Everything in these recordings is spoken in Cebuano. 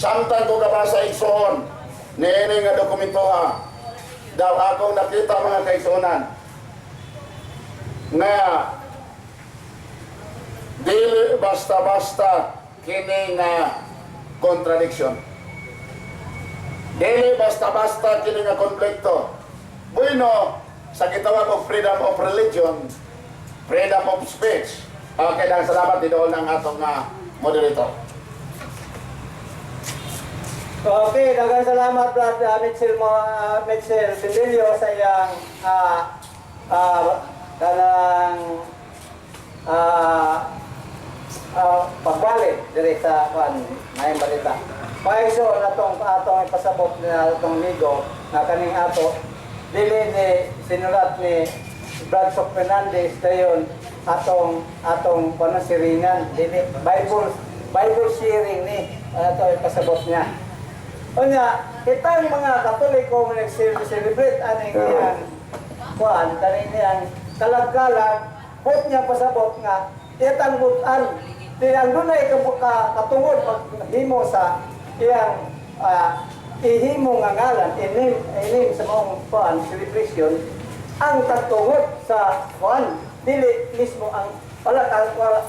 Samtang ko gabasa, igsoon, niini nga dokumento ha, daw akong nakita, mga kaigsuonan, nga dili basta-basta kini nga contradiction. Dili basta-basta kini nga konflikto. Bueno, sa gitawag og freedom of religion, freedom of speech. Okay lang, salamat didol ng atong moderator. Okay, daghang salamat, Brad Mitchell mo, Mitchell Bendillo, sa iyang kanang pagbalik diri sa kuan maayong balita. Paiso natong atong ipasabot na atong amigo nga kaning ato dili ni sinulat ni Brad Sok Fernandez dayon atong atong kuan siringan, dili Bible Bible sharing ni ato ipasabot niya. Unya, kitang mga Katoliko mo nag-celebrate aning iyang kuan, kaning iyang kalag-kalag, but niya pasabot nga itang butan di ang dunay katungod paghimo sa iyang ihimo nga ngalan, inim inim sa maong kuan celebration, ang katungod sa kuan dili mismo ang wala wala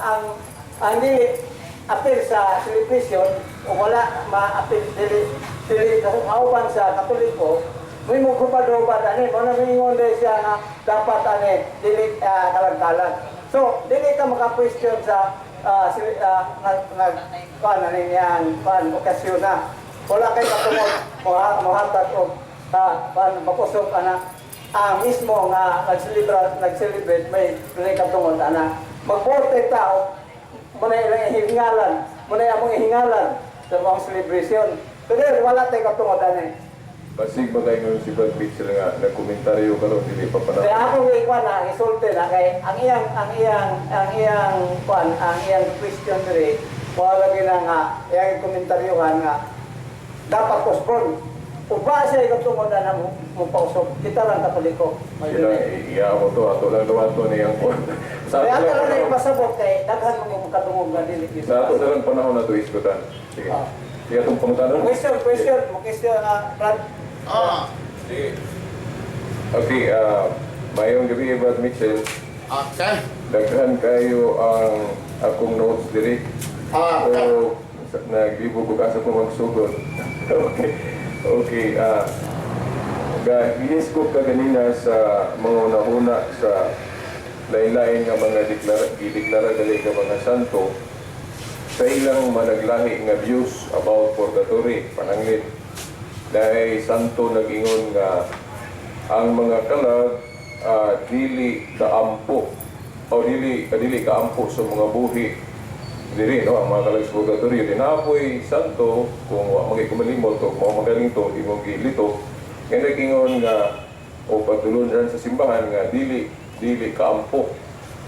ang dili apil sa celebration o wala maapil, dili dili kauban sa Katoliko may mo hubad-hubad ani mo na mingon dahil siya nga dapat ani dili kalag-kalag. So dili ka maka-question sa nga kuan ani niyang kuan okasyon na wala kay katungod mohatag og kuan makusog ana. Ang mismo nga nag-celebrate nag-celebrate may may katungod ana magborte tao mo na ilang ihingalan, mo na among ihingalan sa mga celebration, pero wala tay katungod ani. Basig ba kayo ngayon si Brad Mitchell nga nagkomentaryo karon, dili pa Kaya panahon? ako ikuan na isulti na kay ang iyang kuan, ang iyang question diri wala lagi na nga iyang komentaryuhan nga dapat postpone. Uba siya katungod na mo mo pausok kita lang Katoliko. Sila iya ako to ato lang duwato niyang kuan. Sa Kaya ato ato lang lang panahon, ipasabot kay daghan mo katungod nga dili gyud. Sa ato na lang panahon na to isgutan. Sige. Sige, atong pangutanon. Question, question, mo question na, Brad. Sige. Okay, mayong gabi, Brad Mitchell. Okay. Daghan kayo ang akong notes diri. Okay. O naglibog ko asa ko magsugod. Okay. Okay, ga gihisgot ka ganina sa mga hunahuna sa lain-lain nga mga deklara gideklara gali nga mga santo sa ilang managlahi nga views about purgatory. Pananglit dahil santo nag-ingon nga ang mga kalag dili kaampo o dili dili kaampo sa mga buhi diri, no, ang mga kalag sa purgatory. Dinapoy santo, kung wa magay kumalimot o mao magaling to imong gilito, nga nag-ingon nga o pagtulunan sa simbahan nga dili dili kaampo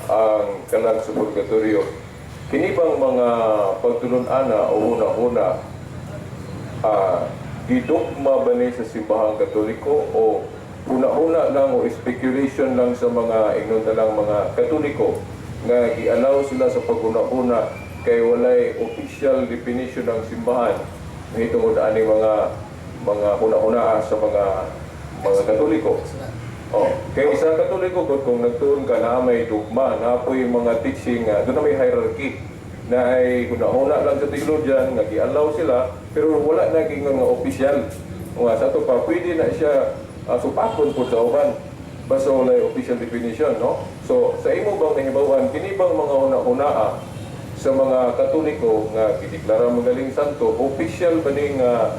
ang kalag sa purgatorio. Kini bang mga pagtulun-ana o huna-huna, gidugma ba ni sa Simbahang Katoliko o huna-huna lang o speculation lang sa mga ingnon na lang mga Katoliko nga gialaw sila sa paghuna-huna kay walay official definition ng simbahan mahitungod ani mga huna-huna sa mga Katoliko? Oh, kay sa Katoliko gud, kung nagtuon ka na may dogma, na po'y mga teaching nga doon na may hierarchy na ay huna-huna lang sa theologian nga gialaw sila, pero wala na gingon nga official. Nga sa ato pa pwede na siya supakon po sa uban basta walay official definition, no? So sa imo bang nahibaw-an, kini bang mga huna-hunaa sa mga Katoliko nga gideklara magaling santo, official ba ni nga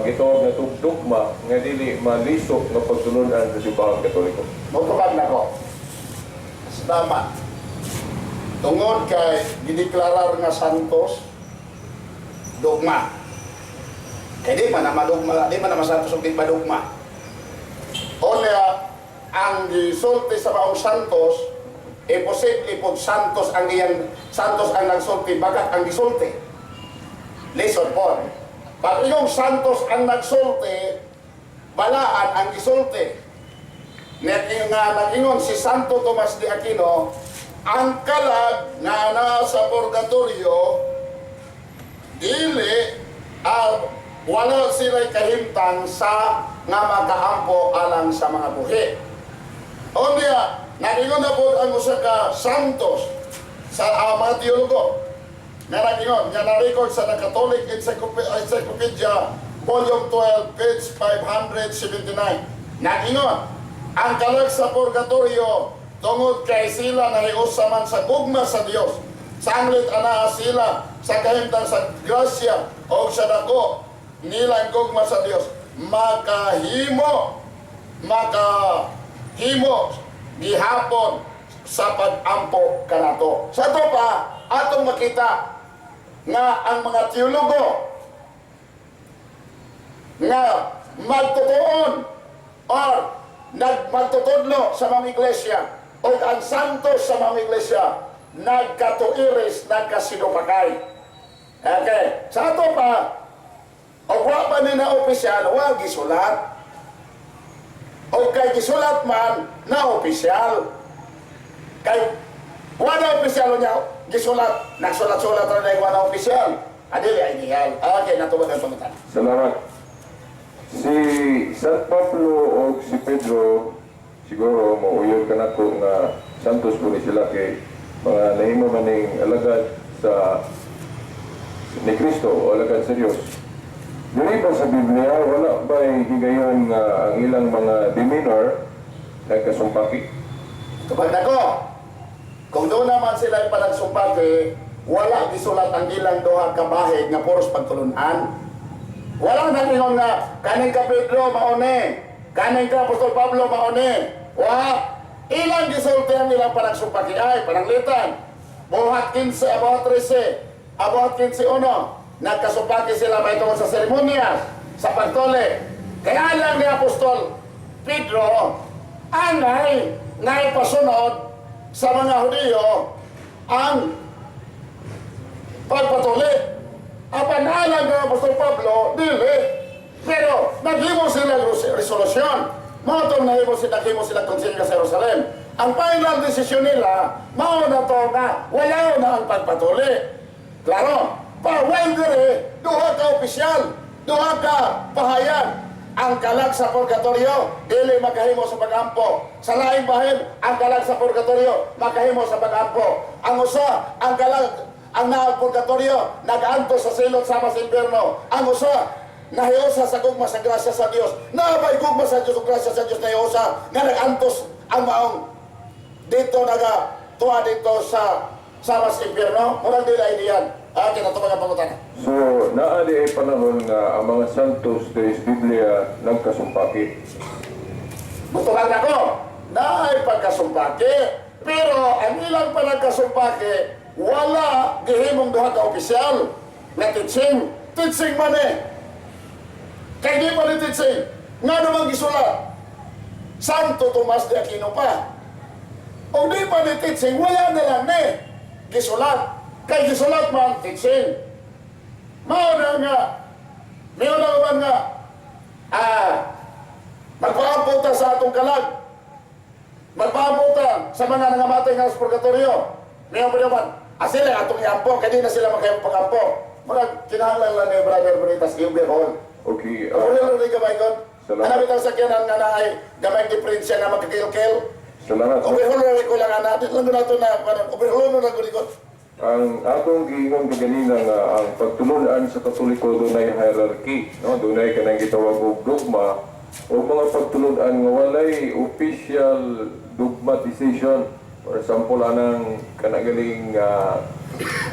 gitawag nga dogma nga dili malisok nga pagtulunan sa Simbahang Katoliko? Motubag na ko. Tama. Tungod kay gideklarar nga santos, dogma. Kay di man na madugma, di man na masantos ug di madugma. Onya, ang gisulti sa maong santos, imposible po santos ang iyang santos ang nagsulti, bagat ang gisulti. Listen po. Pag iyong santos ang nagsulti, balaan ang gisulti. Net nga nag-ingon si Santo Tomas de Aquino, ang kalag nga nasa purgatorio dili Wala sila kahimtang sa nga makaampo alang sa mga buhi. Unya, nagingon na po ang usa ka santos sa mga teologo nga nagingon, nga na-record sa The Catholic Encyclopedia, Volume 12, page 579. Nagingon, ang kalag sa purgatorio, tungod kay sila nahiusa man sa gugma sa Dios, sanglit anaa sila sa kahimtang sa grasya o sa dako nilang gugma sa Dios, makahimo makahimo gihapon sa pag-ampo kanato. Sa ato pa, atong makita nga ang mga teologo nga magtutuon or nagmagtutudlo sa mga iglesia o ang santos sa mga iglesia nagkatuiris, nagkasinupakay. Okay. Sa ato pa, o wa pa ni na opisyal, wa gisulat. O kay gisulat man na opisyal. Kay wa na opisyal niya gisulat, nagsulat-sulat ra na wa na opisyal. Adili ay niyal. Okay, natuwag ang pangutan. Salamat. Si San Pablo o si Pedro, siguro mauyon ka nako nga santos po ni sila kay mga nahimo maning alagad sa ni Kristo o alagad sa Dios. Dili ba sa Biblia wala ba'y higayon nga ang ilang mga demeanor nagkasumpaki? Kapag nako, kung doon naman sila ay panagsumpati, wala gisulat ang ilang duha ka bahig nga puros pagtulunan. Wala nang ingon nga kaning ka Pedro maone, kaning ka Apostol Pablo maone. Wa ilang gisulti ang ilang panagsumpaki ay pananglitan. Buhat 15, buhat 13, buhat 15:1. Nagkasumpaki sila mahitungod sa seremonyas, sa pagtuli. Kaya lang ni Apostol Pedro, angay naipasunod sa mga Hudiyo ang pagpatuli. Apan alang ng Apostol Pablo, dili. Pero naghimo sila resolusyon. Mao tong nahimo sila konsilyo sa Jerusalem. Ang final decision nila, mao na to nga wala na ang pagpatuli. Klaro, pa-while dire, duha ka opisyal, duha ka pahayag. Ang kalag sa purgatorio, dili makahimo sa pag-ampo. Sa laing bahin, ang kalag sa purgatorio, makahimo sa pag-ampo. Ang usa, ang kalag, ang naa purgatorio, nag-antos sa silot sama sa impyerno. Ang usa, nahiusa sa gugma sa grasya sa Dios. Naabay gugma sa Dios ug grasya sa Dios nahiusa nga nag-antos ang maong dito naga tuwa dito sa sama sa impyerno. Murag dili ay diyan. Ah, kinatubag ang pangutana. So, naa di ay panahon nga ang mga santos diri sa Biblia nagkasumpaki. Mutukan ako, naay pagkasumpaki. Pero ang ilang panagkasumpaki, wala gihimong duha ka opisyal na teaching. Teaching man eh. Kay di pa ni teaching. Nga naman gisulat. Santo Tomas de Aquino pa. O di pa ni teaching, wala na lang ni. Gisulat. Kay gisulat man, teaching. Mao na nga, mayo na man nga, magpaampo ta sa atong kalag. Magpaampo ta sa mga nangamatay nga sa purgatorio. Mayo pa naman, sila atong iampo, kaya di na sila makayang pagampo. Mga kinahanglan lang ni Brother Bonitas, i-overhaul. Okay, Overhaul rin gamay kon. Salamat. Ano bitang sakyanan nga na ay gamay diferensya nga magkakil-kil? Salamat. Overhaul na rin ko lang, ana. Dito lang nato na, parang overhaul na lang ko. Ang atong giingon kaganina nga ang pagtulunan sa Katoliko dunay hierarchy, no? Dunay kanang gitawag og dogma o mga pagtulunan nga walay official dogmatization. For example, anang kanagaling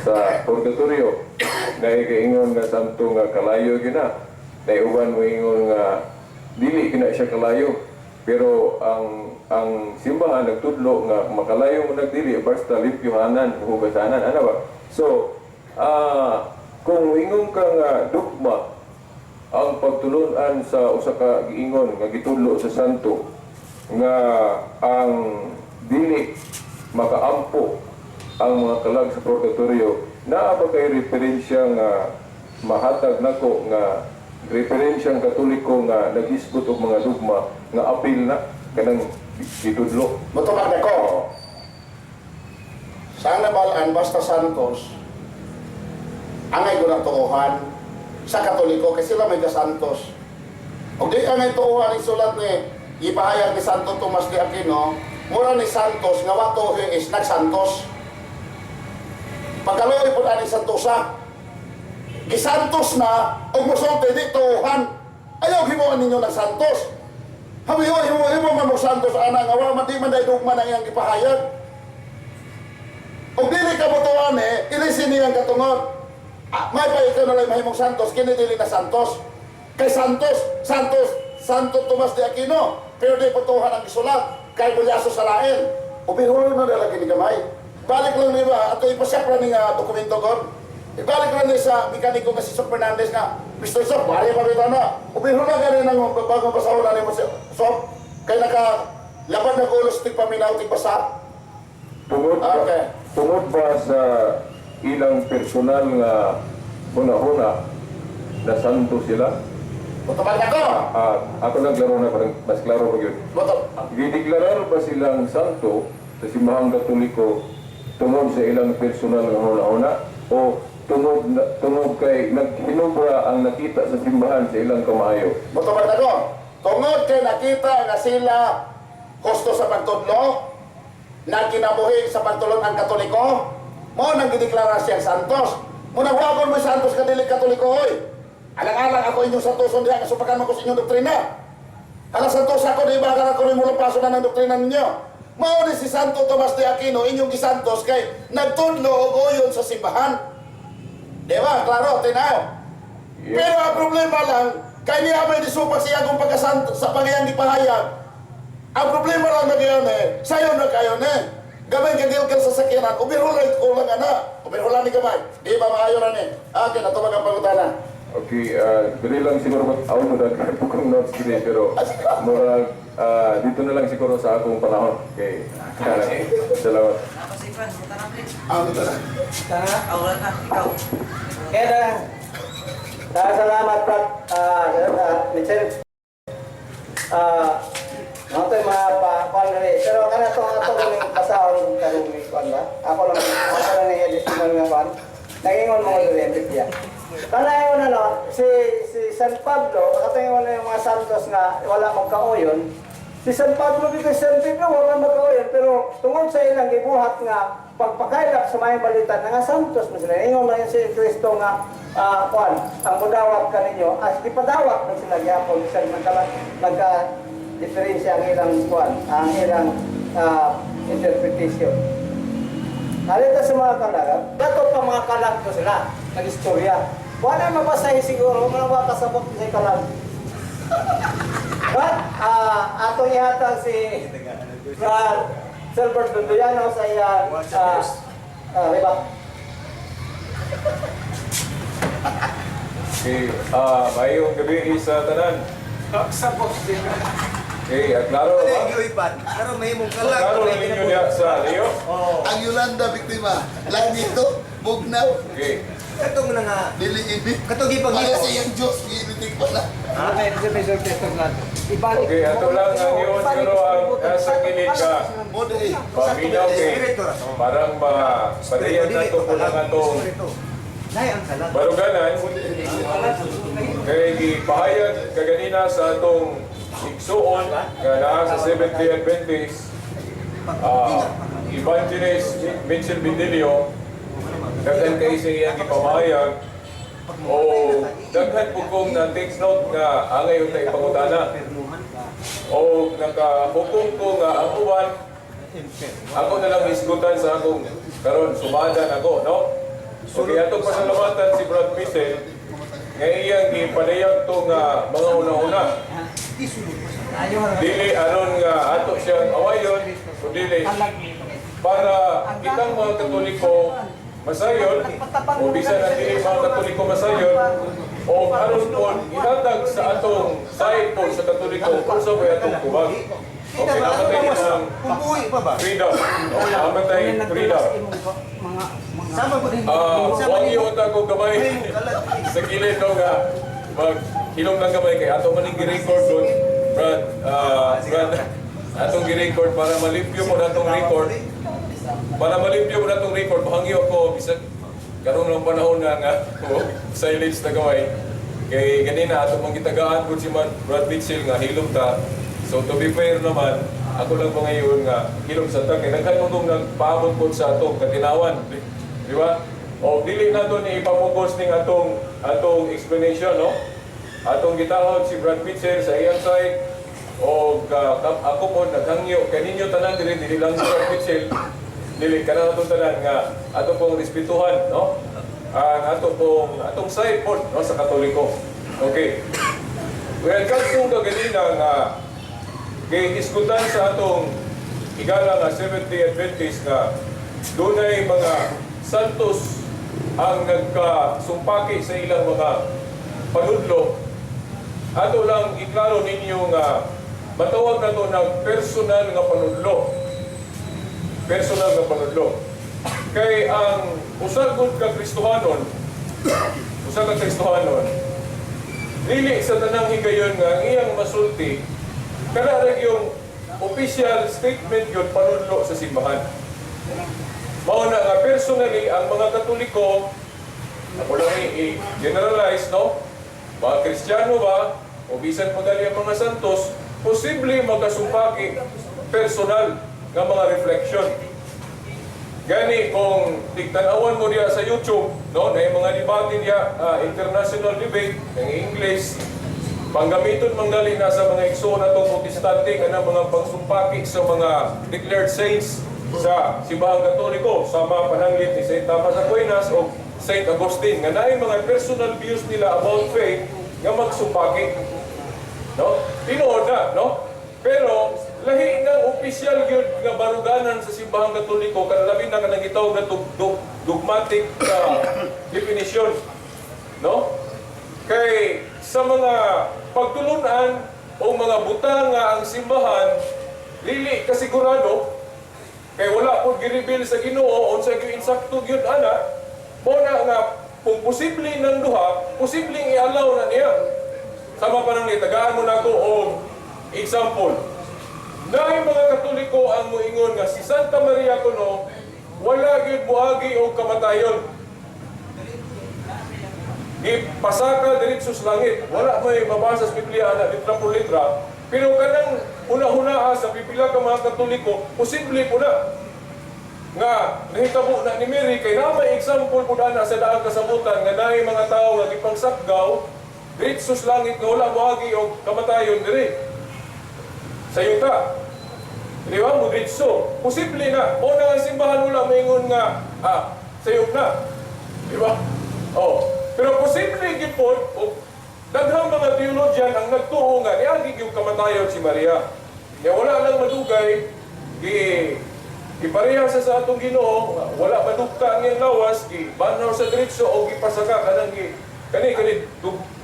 sa purgatorio, naay kaingon nga santo nga kalayo gina, naay uban moingon nga dili kina siya kalayo. Pero ang simbahan nagtudlo nga makalayo mo nagdili basta limpyohanan, hugasanan, ana ba? So, kung moingon ka nga dogma ang pagtulunan sa usa ka giingon nga gitudlo sa santo nga ang dili makaampo ang mga kalag sa purgatorio, naa ba kay referensya nga mahatag nako nga referensyang Katoliko nga naghisgot og mga dogma nga apil na kanang gitudlo? Mutubag na ko. Sa nabalaan, basta Santos, angay ko na tuohan. Sa Katoliko, kasi sila may Santos. O di ang ituuhan ang sulat ni ipahayag ni Santo Tomas de Aquino, mura ni Santos nga wa tuhi is nagsantos. Pagkaluoy po na ni Santosa, gisantos na og mosulti di tuuhan. Ayaw himuon ninyo ng Santos. Habi himo himo man mo Santos ana nga wa man di man day dugma na iyang gipahayag. Og dili ka motuan eh, ilisin niyang katungod. Ah, may pa ikaw na lang mahimong Santos, kini dili na Santos. Kay Santos, Santos, Santo Tomas de Aquino, pero di putuhan ang isulat, kay bulyaso sa lain. Ubihulon na dala kini gamay. Balik lang ni ba, ato ipasapra ni nga dokumento kon. Ibalik lang ni sa mekaniko nga si Sok Fernandez nga, Mr. Sok, bari pa kita na. Ubihulon na gani ng bagong basahon na nimo si Sok. Kay naka laban na kulos tig paminaw tig basa. Tungod ba, tungod ba sa ilang personal nga huna-huna na santo sila? Utubag na ko. Ah, ako lang klaro na parang mas klaro pa yun. Buto. Gideklarar ba silang santo sa simbahang Katoliko tungod sa ilang personal nga huna-huna o tungod kay naghinubra ang nakita sa simbahan sa ilang kamaayo? Mutubag na ko. Tungod kay nakita nga sila husto sa pagtudlo, nagkinabuhi sa pagtulon ang Katoliko, mo nang gideklara siyang Santos. Mo nang wagon mo Santos kadili Katoliko hoy. Alang-alang ako inyong santoson diha nga supakan man ko sa inyong doktrina. Hala Santos ako di ba ako rin mo paso na ng doktrina ninyo. Mao ni si Santo Tomas de Aquino inyong gisantos kay nagtudlo og uyon sa simbahan. Di ba? Klaro, tinaw. Yes. Pero ang problema lang, kay niya may disupak siya kung pagkasanto sa pangayang gipahayag. Ang problema lang na gayon eh, sayo na kayo eh. Gamay ka gilgil sa sakyanan, ubirulay ko lang ana. Ubirulay ni gamay. Di ba maayo na ni? Okay, natubag ang pangutana. Okay, dili lang siguro mag ako mo daghan po kong notes dili pero murag dito na lang siguro sa akong panahon. Okay. Salamat. Ako si Franz, punta na please. Ah, ito na. Tara. Ah, wala na, ikaw. Kaya na. Salamat, Brad. Mitchell. Mga to'y mga pa, kuan rin. Pero kana to ato kuning basahon karong ni kuan ba? Ako lang ni additional nga kuan. Nagingon mo diri ang Biblia. Kana ingon ano, si si San Pablo, katingon na yung mga santos nga wala magkaoyon. Si San Pablo dito San Pedro wala magkaoyon pero tungod sa ilang gibuhat nga pagpakaylap sa may balita nga santos man sila. Ingon man si Kristo nga kuan, ang mudawat kaninyo as gipadawat man sila gyapon bisan magka magka diferensya ang ilang kuan, ang ilang interpretation. Halita sa mga kalag, dato pa mga kalag ko sila, nag-istorya. Wala mabasahin siguro, mga makasabot sa kalag. But, atong ihatag si Silbert Dunduyano sa iyang riba. Okay, mayong gabi sa tanan. Okay, klaro ba? Pero may mong kalag. Klaro na ninyo diha sa Leo? Ang Yolanda biktima. Lain dito, bugnaw, Okay. Katong na nga. dili ini. Katong gipangito. Para sa iyang Diyos, giinitig pala. Ibalik. Okay, ato lang ang iyon siguro ang nasa kilid ka. Mo di. Paminaw kay parang ma padayan na to po lang atong Nay ang kalag. baruganan kay gipahayag kaganina sa atong igsuon nga naa sa Seventh Day Adventist, Evangelist Mitchell Bindilio, daghan kay sa iyang gipamahayag o daghan po kong na takes note nga angay unta ipangutana o nakahukom ko nga ang uban ako na lang isgutan sa akong karon sumadan ako, no? Okay, atong pasalamatan si Brad Mitchell nga iyang gipadayag to nga mga una-una dili aron nga ato siyang awayon kundi para kitang mga Katoliko masayon o bisan ang dili mga Katoliko masayon o aron po ihatag sa atong side po sa Katoliko unsa may atong tubag. Okay, namatay ng Pumpuhi pa ba? freedom. Namatay freedom. Sama ko din. Huwag iyo ko gamay sa gilid no nga mag hilom lang gamay kay ato maning gi-record doon, Brad, Brad, atong gi-record para malimpyo po natong record, para malimpyo po natong record. Mahangyo ko bisag karon ng panahon na nga silence na gamay. Kay ganina ato mang gitagaan pud si Brad Mitchell nga hilom ta. So to be fair naman, ako lang pa ngayon nga hilom sa ta kay daghan mo tong nagpaabot pod sa atong katinawan, di ba? O dili nato ni ipamugos ning atong atong explanation, no? Atong gitahod si Brad Mitchell sa iyang side o ako po naghangyo kay ninyo tanan dili, dili lang si Brad Mitchell, dili kana atong tanan nga ato pong respetuhan, no, ang ato pong atong side po, no, sa Katoliko. Okay. Well, kadtong kaganina nga kay isgutan sa atong higala nga Seventh-day Adventist nga dunay mga santos ang nagkasumpaki sa ilang mga panudlo, ato lang iklaro ninyo nga matawag na to ng personal nga panudlo. Personal nga panudlo. Kay ang usa gud ka Kristohanon, usa ka Kristohanon, dili sa tanang higayon nga ang iyang masulti kana ra yung official statement yun panudlo sa simbahan. Mao na nga personally ang mga Katoliko, ako lang i-generalize, no? Mga Kristiyano ba, o bisan pa gali ang mga santos, posible magkasumpaki personal nga mga reflection. Gani kung tigtan-awan mo diya sa YouTube, no, na yung mga debate diya, international debate ng English, panggamiton manggali na sa mga igsoon natong Protestante kanang mga pangsumpaki sa mga declared saints sa Simbahang Katoliko, sama pananglit ni Saint Thomas Aquinas o Saint Augustine, nga naay mga personal views nila about faith nga magsumpaki. No? Tinuod na, no? Pero lahi ng opisyal gyud nga baruganan sa Simbahang Katoliko kan labi na kanang gitawag na dogmatic definition, no? Kay sa mga pagtulunan o mga butang nga ang simbahan dili kasigurado kay wala pod gi-reveal sa Ginoo unsa gyud insakto gyud ana, mo na nga kung posible ng duha, posibleng i-allow na niya. Sama pa nang tagaan mo na ako og example. Naay mga Katoliko ang moingon nga si Santa Maria kuno wala gyud moagi og kamatayon. Gipasaka diretso sa langit. Wala may mabasa sa Biblia ana litra por litra. Pero kanang huna-hunaa sa pipila ka mga Katoliko, posible po na nga nahitabo na ni Mary kay na may example po ana sa daang kasabutan nga naay mga tawo nga gipangsakgaw diretso sa langit nga wala moagi og kamatayon diri sa yuta. Di ba? Mo diretso. Posible na. O na ang simbahan wala maingon nga sayop na. Di ba? Oh. Pero posible gyud pod og daghang mga theologian ang nagtuo nga niagi gyud kamatayon si Maria. Nya wala lang madugay, gi gipareha sa atong Ginoo, wala madugta ang iyang lawas, gi banhaw sa diretso o gipasaka kanang gi kani kani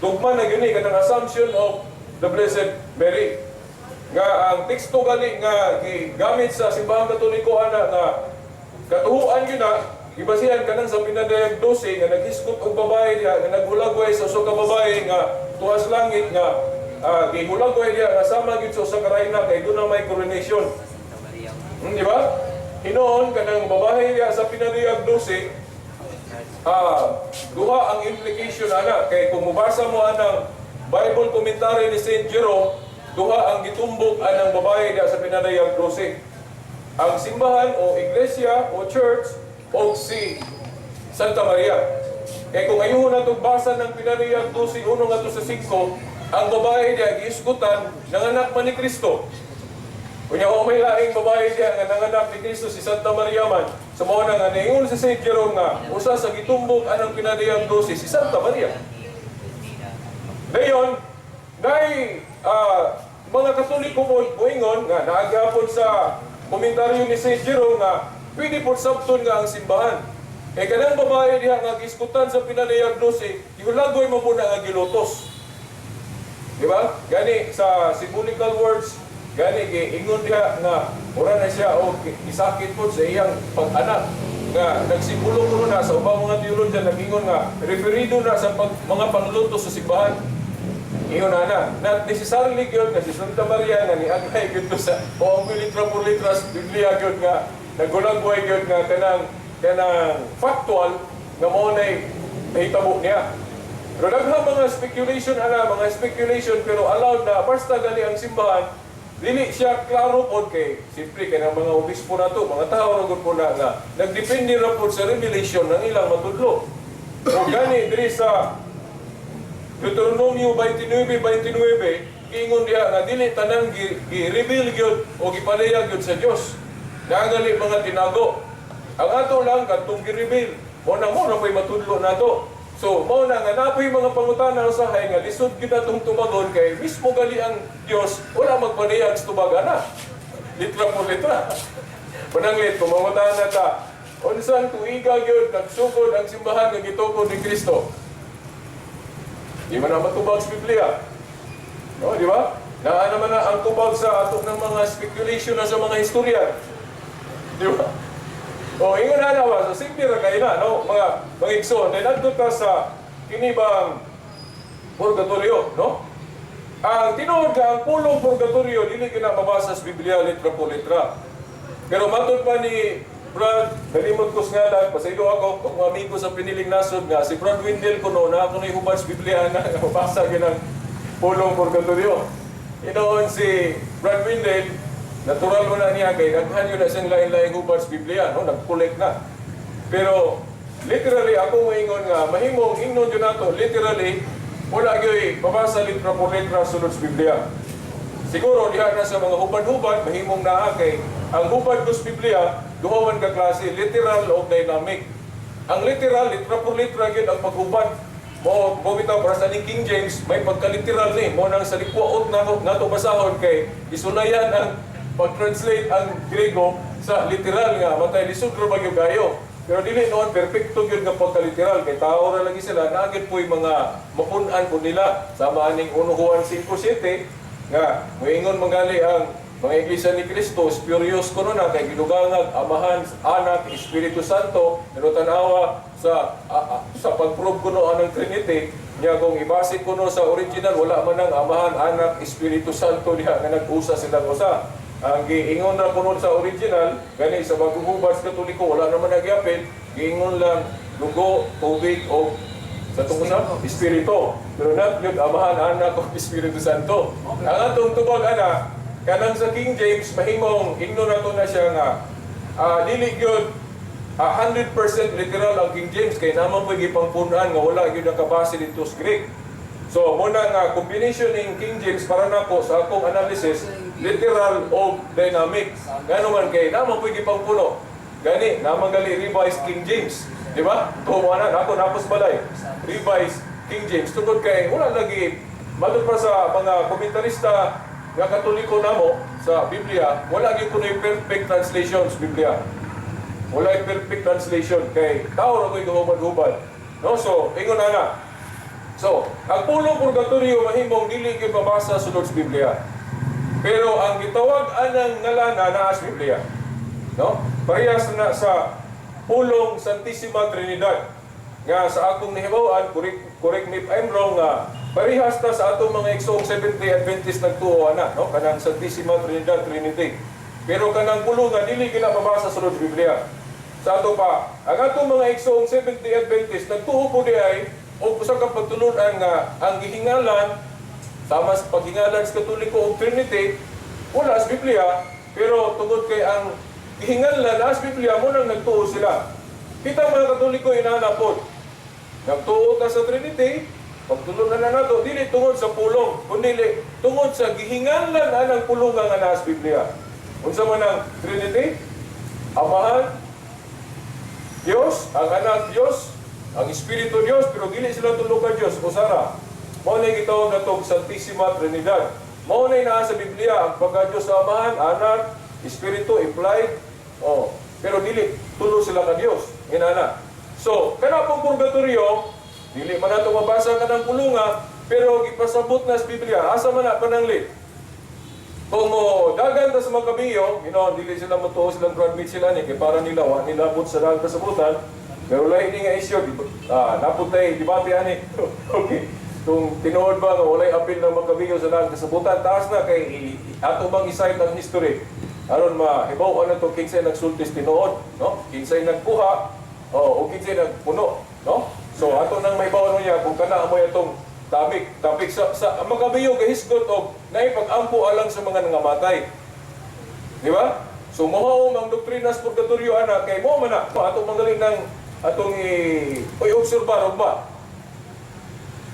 dugma na gyud ni kanang Assumption of the Blessed Mary. Nga ang teksto gali nga gigamit sa Simbahang Katoliko ana nga katuhuan gyud na gibasihan kanang sa Pinadayag 12 nga naghisgot og babae diha nga naghulagway sa usa ka babae nga tuas langit nga gihulagway diha nga sama gyud sa usa ka rayna kay doon na may coronation. Di ba? Hinoon kanang babae diha sa Pinadayag 12, duha ang implication ana kay kung mobasa mo anang Bible commentary ni Saint Jerome, duha ang gitumbok anang babae diha sa Pinadayag 12. Ang simbahan o iglesia o church o si Santa Maria. Kay kung ayuhon nato basa ng Pinadayag 12, 1 ngadto sa 5, ang babae diha giisgutan, nanganak man ni Kristo. Kunya o may laing babae diha nga nanganak ni Kristo, si Santa Maria man. Sa mao na nga niingon si Saint Jerome nga usa sa gitumbok anang Pinadayag 12 si Santa Maria. Dayon, nay mga Katoliko po moingon nga naagyapon sa komentaryo ni Saint Jerome nga pwede po sabton nga ang simbahan. Kay kanang babae diha nga giskutan sa Pinadayag 12, gihulagoy mo po na nga gilutos. Di ba? Gani sa symbolical words, gani giingon diha nga ura na siya o isakit po sa iyang pag-anak nga nagsimbolo kuno na sa ubang mga theologian nag-ingon nga referido na sa mga panglutos sa simbahan. Ingon na na, not necessarily gyud nga si Santa Maria nga niagay gyud to sa o ang litra por litra sa Biblia gyud nga nagulagway gyud nga kanang kanang factual nga mao nay nahitabo niya. Pero daghang mga speculation ana, mga speculation, pero allowed na basta gali ang simbahan dili siya klaro pod kay siyempre kay ng mga obispo nato, mga tao ra gud po na nga nagdepende ra pod sa revelation ng ilang matudlo. O gani diri sa Deuteronomio 29:29, ingon diha nga dili tanang gi-reveal gyud o gipadayag gyud sa Dios. Nagali mga tinago. Ang ato lang kadtong gi-reveal. Mo na po'y matudlo nato. So, mao na nga napoy mga pangutana usahay nga lisod gyud natong tubagon kay mismo gali ang Dios wala magpadayag sa tubagana. Litra por litra. Pananglit, kumangutana ta, unsang tuiga gyud nagsugod ang simbahan nga gitukod ni Kristo? Di man na matubag sa Biblia. No, di ba? Naa naman na ang tubag sa ato ng mga speculation na sa mga istorya. Di ba? O, ingon na na ba? So, simple ra kayo na, no? Mga igsoon. Then, adto ta sa kinibang purgatorio, no? Ang tinuod ka, ang pulong purgatorio, dili gyud na mabasa sa Biblia letra por letra. Pero matod pa ni Brad, nalimot ko sa ngalan, pasaylo ako, kung amigo sa piniling nasod nga, si Brad Windel ko no, na ako na hubad sa Biblia na mabasa gyud ang pulong purgatorio. Inoon si Brad Windel, natural mo na niya kay daghan yun na siyang lain-laing hubad sa Biblia, no? Nag-collect na. Pero literally ako moingon nga mahimong ingnon yun nato literally wala gyud mabasa litra por letra sulod sa Biblia. Siguro diha na sa mga hubad-hubad mahimong naa kay ang hubad ko sa Biblia duha man ka klase, literal o dynamic. Ang literal, litra por litra gyud ang paghubad. Mo bitaw para sa ni King James may pagka-literal ni mo nang sa likwaot na nato basahon kay isulayan ang pag-translate ang Grego sa literal nga matay lisod ra ba gyud kayo. Pero dili noon perfecto gyud nga pagka-literal kay tao ra lagi sila, naa gyud po'y mga mapun-an pud nila sama aning 1 Juan 5:7 nga moingon mangali ang mga iglesia ni Kristo spurious kuno na kay gidugangag Amahan, Anak, Espiritu Santo, pero tan-awa sa pag-prove kuno anang Trinity niya, kung ibase kuno sa original wala man ang Amahan, Anak, Espiritu Santo diha nga nag-usa silang usa. Ang giingon na kuno sa original gani sa bagong hubad sa Katoliko wala naman nagyapin, giingon lang dugo, tubig o sa tungkol sa Espiritu. Pero not yun, Amahan, Anak, o Espiritu Santo. Ang atong tubag ana, kanang sa King James, mahimong ingno na to na siya nga, dili yun, 100% literal ang King James, kay naman po gipangpunan nga wala yun nakabase dito sa Greek. So, muna nga, combination ng King James para nako sa akong analysis, literal o dynamic. Ngano man kay naman po gipangpuno. Gani, naman gali Revised King James. Di ba? Tuwa na, nako napos balay. Revised King James. Tungkol kay, wala lagi, matod pa sa mga komentarista nga Katoliko namo sa Biblia, wala gyud kunoy perfect translation sa Biblia. Wala yung perfect translation kay tao ra ko'y gahubad-hubad. No? So, ingon na na. So, ang pulong purgatorio mahimong dili gyud mabasa sulod sa Biblia. Pero ang gitawag anang ngalana naa sa Biblia. No? Parehas na sa pulong Santissima Trinidad. Nga sa akong nahibaw-an, correct me if I'm wrong, nga parehas ta sa atong mga igsoong Seventh-day Adventist nagtuo ana, no? Kanang Santissima Trinidad, Trinity. Pero kanang pulong nga dili gina mabasa sulod sa Biblia. Sa ato pa, ang atong mga igsoong Seventh-day Adventist nagtuo po di ay og usa ka pagtulunan nga ang gihingalan sama sa paghingalan sa Katoliko og Trinity wala sa Biblia, pero tungod kay ang gihingalan na sa Biblia mo nang nagtuo sila. Kita mga Katoliko inana pod. Nagtuo ta sa Trinity, pagtulunan na nato dili tungod sa pulong, kundi tungod sa gihingalan anang pulungan nga naa sa Biblia. Unsa man ang Trinity? Amahan, Dios, ang Anak Dios, ang Espiritu Dios, pero dili sila tulo ka Dios, usara. Mao na gitawag natong Santissima Trinidad. Mao na naa sa Biblia ang pagka Dios sa Amahan, Anak, Espiritu implied. Oh, pero dili tulo sila ka Dios. Inana. So, kana pong purgatorio, dili man nato mabasa kanang pulunga, pero gipasabot na sa Biblia. Asa man na pananglit? Kung mo dagan ta sa mga kabiyo, dili sila motuo silang Brad Mitchell ani kay para nila wa nilabot sa dagang kasabutan. Pero lahi ni nga isyu, naputay debate ani. Okay. Kung tinuod ba nga walay apil ng mga sa dagang kasabutan, taas na kay ato bang i-cite ang history aron mahibaw ano to kinsay nagsultis tinuod, no? Kinsay nagkuha o kinsay nagpuno, no? So ato nang mahibaw. niya kung kana mo itong topic sa Makabiyo gahisgot og naay pag-ampo alang sa mga nangamatay. Di ba? So mohaom ang doktrina sa purgatorio ana kay mo man na ato manggali ng atong i obserbar ug ba.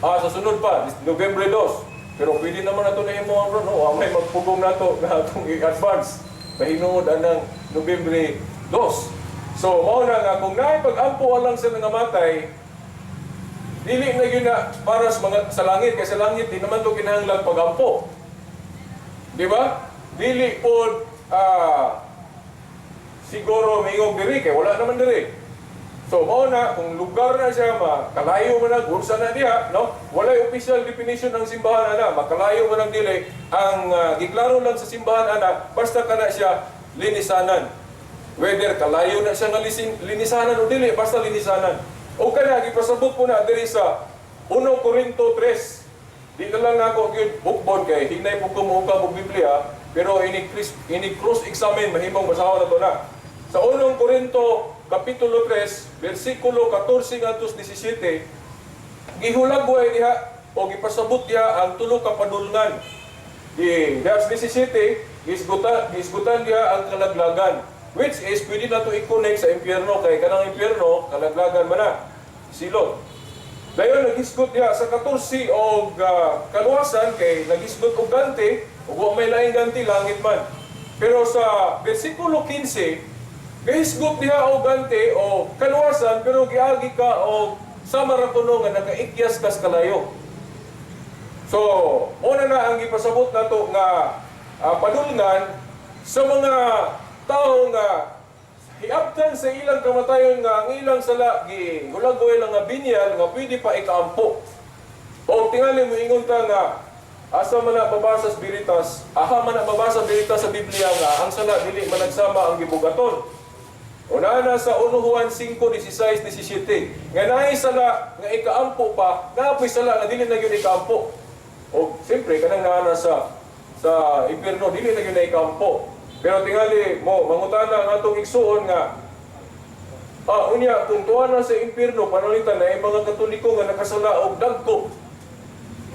Sa sunod pa, Nobyembre 2. Pero pwede naman nato na imo ang no, wa may magpugong nato nga atong i-advance. Pahinungod anang Nobyembre 2. So mao na nga kung naay pag-ampo alang sa nangamatay, dili na gyud na para sa mga sa langit, kay sa langit di naman to kinahanglan pag-ampo. Di ba? Dili pod siguro mingog diri kay wala naman diri. So mao na kung lugar na siya makalayo man ang unsa na diha, no? Walay official definition ng simbahan ana, makalayo man ang dili. Ang giklaro lang sa simbahan ana, basta kana siya linisanan. Whether kalayo na siya nga linisanan o dili, basta linisanan. O kana gipasabot po na diri sa 1 Corinto 3. Di na lang nako gyud bukbon kay hinay po ko moukab og Biblia, pero ini cross examine mahimong basahon na to na. Sa 1 Corinto kapitulo 3 bersikulo 14 ngadto 17, gihulagway diha o gipasabot diha ang tulo ka padulngan. Di verse 17, gisgutan diha ang kalaglagan, which is pwede na to i-connect sa impyerno kay kanang impyerno kalaglagan man na silot. Dayon nagisgot diha sa 14 og kaluwasan kay nagisgot og ganti ug wa may laing ganti, langit man. Pero sa bersikulo 15, gahisgot diha og ganti o kaluwasan, pero giagi ka og sama ra kuno nga nakaikyas kas kalayo. So, una na ang gipasabot nato nga padulngan sa mga tao nga hiabtan sa ilang kamatayon nga ang ilang sala gi hulagway lang nga binyal nga pwede pa ikaampo. O tingali mo ingon ta nga asa man na mabasa sa Veritas, aha man na mabasa Veritas sa Biblia nga ang sala dili man nagsama ang gibugaton. Una na sa 1 Juan 5, 16, 17. Nga naay sala nga ikaampo pa, naa poy sala nga dili na gyud ikaampo. O siyempre kanang naa na sa impierno dili na gyud na ikaampo. Pero tingali mo mangutana ang atong igsuon nga unya kung tuwa na sa impierno, pananglitan na mga Katoliko nga nakasala og dagko.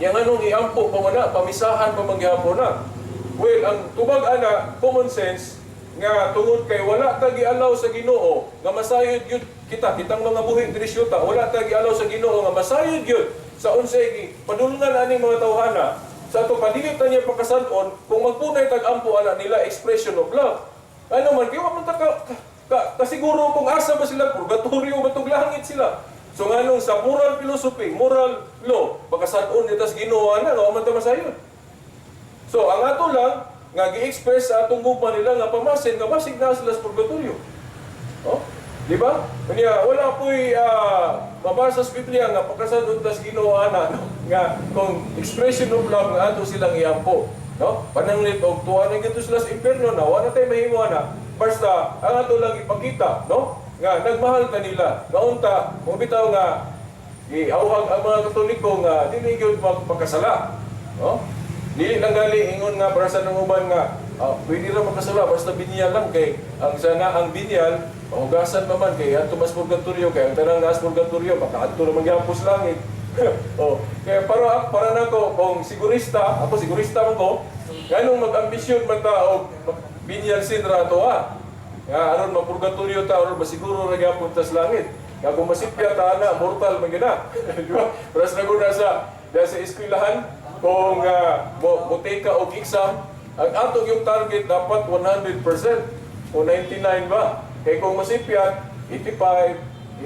Nya nganong iampo pa man na, pamisahan pa man gihapon na? Well, ang tubag ana, common sense nga tungod kay wala ta gialaw sa Ginoo nga masayod gyud kita, kitang mga buhi diri sa yuta, wala ta gialaw sa Ginoo nga masayod gyud sa unsay gi padulngan aning mga tawhana sa ato, padili ta niya pakasad-on kung magpunay tag ampo ana nila, expression of love. Ano man kay wa man ta kasiguro kung asa ba sila, purgatorio ba tug langit sila. So nganong sa moral philosophy, moral law, pakasad-on ni tas Ginoo ana nga wa man ta masayod. So ang ato lang nga gi-express sa atong gugma nila nga pamasin nga basig na sila sa purgatorio. Oh? Di ba? Kanya wala po'y mabasa sa Biblia nga pakasad-on tas Ginoo ana, no? Nga kung expression of love nga ato silang iampo, no? Pananglit og tuwa na gyud sila sa impierno na wala tay mahimo ana. Basta ang ato lang ipakita, no? Nga nagmahal kanila. Nga unta kung bitaw nga giawhag ang mga Katoliko nga dili gyud magpakasala, no? Dili lang gali ingon nga para sa nang uban nga pwede ra makasala basta binyal lang, kay ang sana ang binyal mahugasan pa man kay adto mas purgatorio, kay ang tanang naas purgatorio makaadto ra man gyapon sa langit. Oh, kaya para nako kung sigurista, ako sigurista man ko, nganong mag-ambisyon man ta og binyal sin ra ato ah. Nga aron mapurgatorio ta, aron masiguro ra gyapon ta sa langit. Nga kung masipya ta na, mortal man gyud na. Di ba? Para sa naguna sa eskwelahan, kung mo take ka og exam, ang atong yung target dapat 100% o 99 ba? Kay kung masipyat, 85,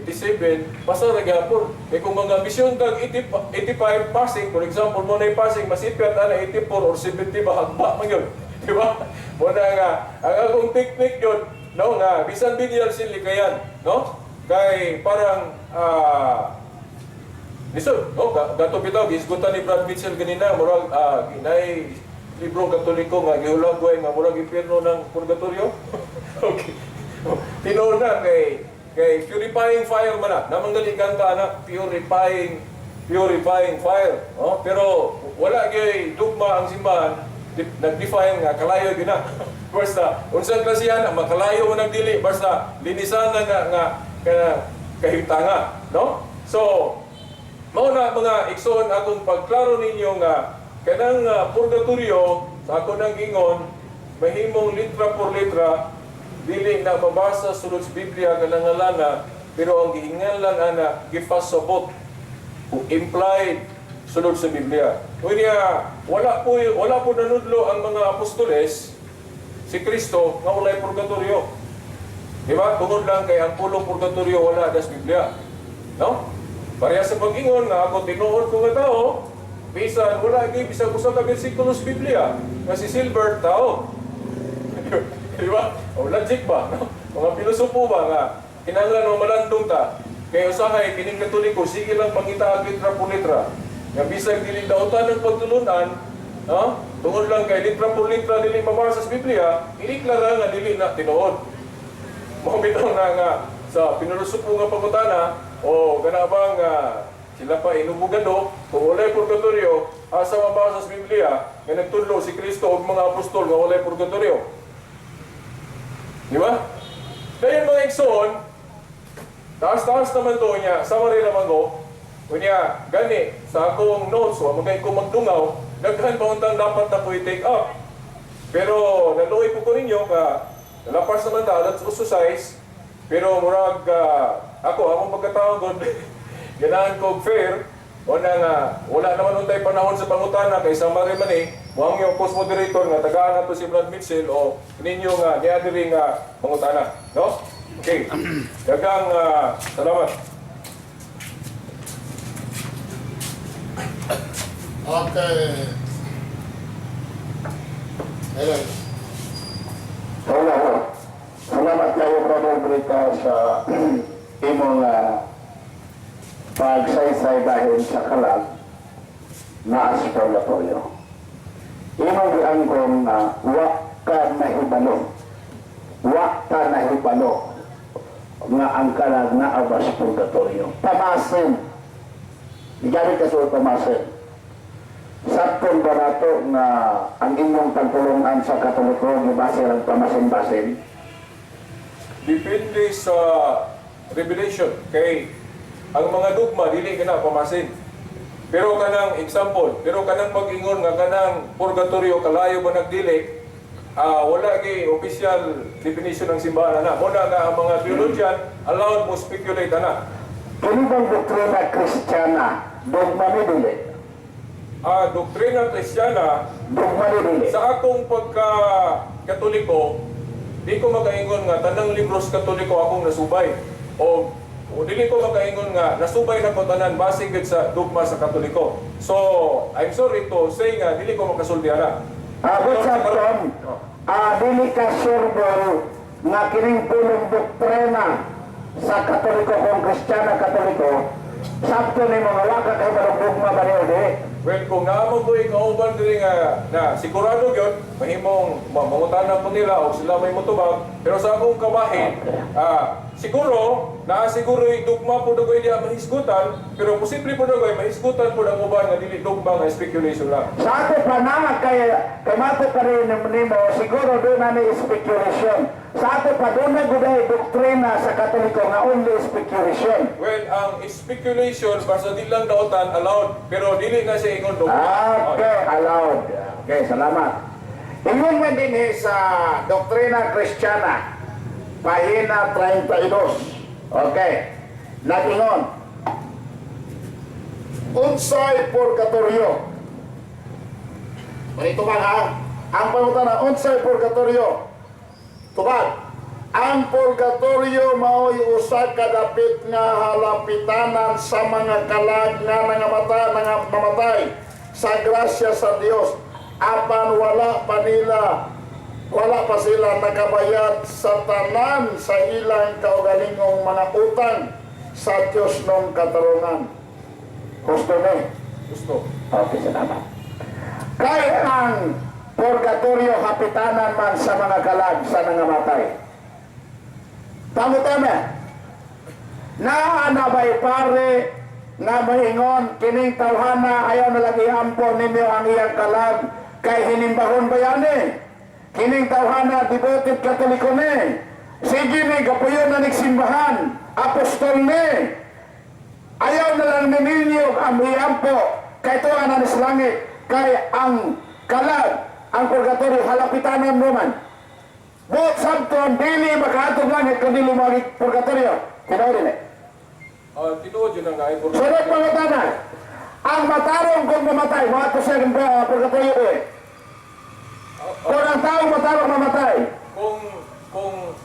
87, basta ra gyapon. Kay kung mga ambisyon kag 80, 85 passing, for example, mo na passing, masipyat ana 84 or 70 ba, hagba man yun. Di ba? Mo na nga, ang akong technique yun, no, nga, bisan binyal silikayan, no? Kay parang, lisod, no? Gato bitaw, gisgutan ni Brad Mitchell ganina, murag, ginay librong Katoliko nga gihulagway nga murag impierno ng purgatorio. Okay. Tinuod na kay purifying fire man na. Namang gali kanta na purifying fire. No? Pero wala gyud dugma ang simbahan nag-define nga kalayo gyud na. Basta unsang klasihan makalayo mo nagdili, basta linisan na nga nga kana kahimtanga, no? So mao na. na mga igsoon, akong pagklaro ninyo nga kanang purgatorio sa ako nang ingon, mahimong litra por litra dili na mabasa sulod sa Biblia kanang ngalana, pero ang gihinganlan ana gipasabot o implied sulod sa Biblia. Unya, wala po nanudlo ang mga apostoles, si Kristo, nga walay purgatorio. Di ba? Tungod lang kay ang pulong purgatorio wala das Biblia. No? Pareha sa pag-ingon nga ako tinuod ko nga tao, bisan wala gyud bisag usa ka bersikulo sa Biblia nga si Silbert tao. Di ba? O logic ba? No? Mga pilosopo ba nga kinahanglan mo malandong ta kay usahay kining Katoliko sige lang pangita ang litra por litra. Nga bisag dili dautan ng pagtulunan, no? Tungod lang kay litra por litra dili mabasa sa Biblia, ideklara nga dili na tinuod. Mao bitaw na nga sa pinulosopo nga pangutana o kana bang sila pa inubugado kung walay purgatorio, asa mabasa sa Biblia nga nagtudlo si Kristo ug mga apostol nga walay purgatorio? Di ba? Dayon mga igsoon, taas-taas naman to niya, sama rin naman ko. Unya, gani, sa akong notes, wa magay ko magdungaw, daghan pa untang dapat na ko i-take up. Pero naluoy po ko ninyo ka nalapas naman ta, that's uso size. Pero murag ako, akong pagkatao god, ganahan ko og fair, o na nga, wala naman untay panahon sa pangutana kay sa man eh, muang yung post moderator nga tagaan nato si Brad Mitchell o ninyo nga niya diri nga pangutana, no? Okay. Daghang salamat. Okay. Ayan. Wala ko. Salamat kayo, Brother Brita, sa imong pagsaysay bahin sa kalag na as purgatorio. Imong giangkon na wa ka nahibalo. Wa ka nahibalo nga ang kalag na abas purgatorio. Pamasin. Gigamit ka sa pamasin. Sabton ba nato nga ang inyong pagtulungan sa Katoliko gibase ang pamasin-basin? Depende sa revelation kay ang mga dogma dili ka na pamasin. Pero kanang example, pero kanang pag-ingon nga kanang purgatorio kalayo ba nagdili, wala gi official definition ng simbahan na. Muna nga ang mga theologian allowed mo speculate ana. Kini bang doktrina Kristiyana, dogma ni dili? Doktrina Kristiyana Dogma ni dili? Sa akong pagka Katoliko, di ko makaingon nga tanang libros Katoliko akong nasubay. O dili ko makaingon nga nasubay na ko tanan base gid sa dogma sa Katoliko. So, I'm sorry to say nga dili ko makasulti ana. But sabton, dili ka sure bro, nga kining pulong doktrina sa Katoliko kung Kristiyana Katoliko, sabton ni mga wala ka kay balong dogma ba niyo di? Well, kung naamo ko ikauban diri nga na sigurado gyud mahimong mangutana po nila o sila may motubag, pero sa akong kabahin, siguro naa siguro dugma po dugoy diha mahisgutan, pero posible po dugoy mahisgutan po ang uban nga dili dugma nga speculation lang. Sa ato pa na kay kay mato pa rin nimo siguro doon na ni speculation. Sa ato pa doon na guday doktrina sa Katoliko nga only speculation. Well, ang speculation basta di lang dautan allowed, pero dili na siya ingon dugma. Okay, allowed. Okay, salamat. Ingon man din eh sa Doktrina Kristiyana, pahina 32. Okay. Nag-ingon. Unsay purgatorio? Ito ba ha? Ang pangutana, unsay purgatorio? Tubag. Ang purgatorio mao'y usa ka dapit nga halapitanan sa mga kalag nga nangamatay sa grasya sa Dios, apan wala pa sila nakabayad sa tanan sa ilang kaugalingong mga utang sa Dios nung katarungan. Gusto ni? Gusto. Okay, salamat. Kay ang purgatorio hapitanan man sa mga kalag sa nangamatay. Tamo-tama. Naa na ba'y pare nga maingon kining tawhana ayaw na lang iampo ninyo ang iyang kalag kay hinimbahon ba yan eh? Kining tawhana devoted Katoliko ni. Sige ni gapuyo na nigsimbahan, apostol ni. Ayaw na lang ninyo ang iampo kay tuwa na sa langit, kay ang kalag, ang purgatorio, halapitanan mo man. Buot sabton, dili makaatong langit kung dili mo purgatorio. Tinuod dili? Tinuod yun ang ay Sunod, mga tanan. Ang matarong kung mamatay, mga to siya ng purgatorio eh. Kung ang taong matarong mamatay, Kung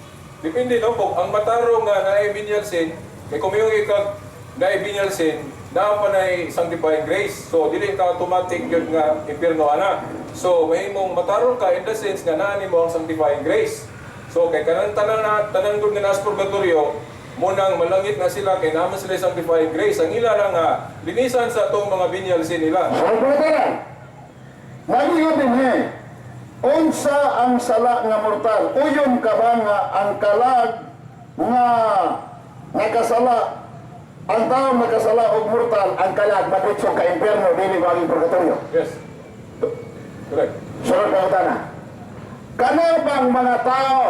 depende, no, kung ang matarong nga naay venial sin, kay kung yung ikag naay venial sin, naa pa nay sanctifying grace. So dili ka automatic yun nga impierno ana. So mahimong matarong ka in the sense nga naa nimo ang sanctifying grace. So kay kanang tanan na tanan gud nga naas purgatorio, munang malangit na sila kay naman sila sanctifying grace. Ang ila lang nga linisan sa atong mga venial sin nila. Sunod, mga tanan. Naging din eh, unsa ang sala nga mortal? Uyon ka ba nga ang kalag nga nakasala, ang taong nakasala og mortal, ang kalag maditso ka impyerno, dili maging purgatorio? Yes. Correct. Sunod, mga tanan. Kana bang mga tao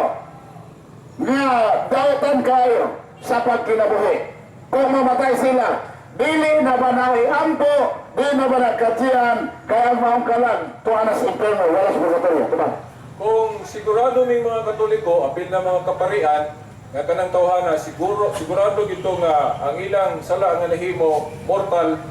nga dautan kayo sa pagkinabuhi, kung mamatay sila, dili na ba na iampo, dili na ba na katiyan, kaya ang maong kalag, tuwa na sa impyerno, wala sa purgatorio? Diba? Kung sigurado ming mga Katoliko, apil na mga kaparian, nga kanang tawhana, siguro, sigurado gito nga ang ilang sala nga nahimo, mortal,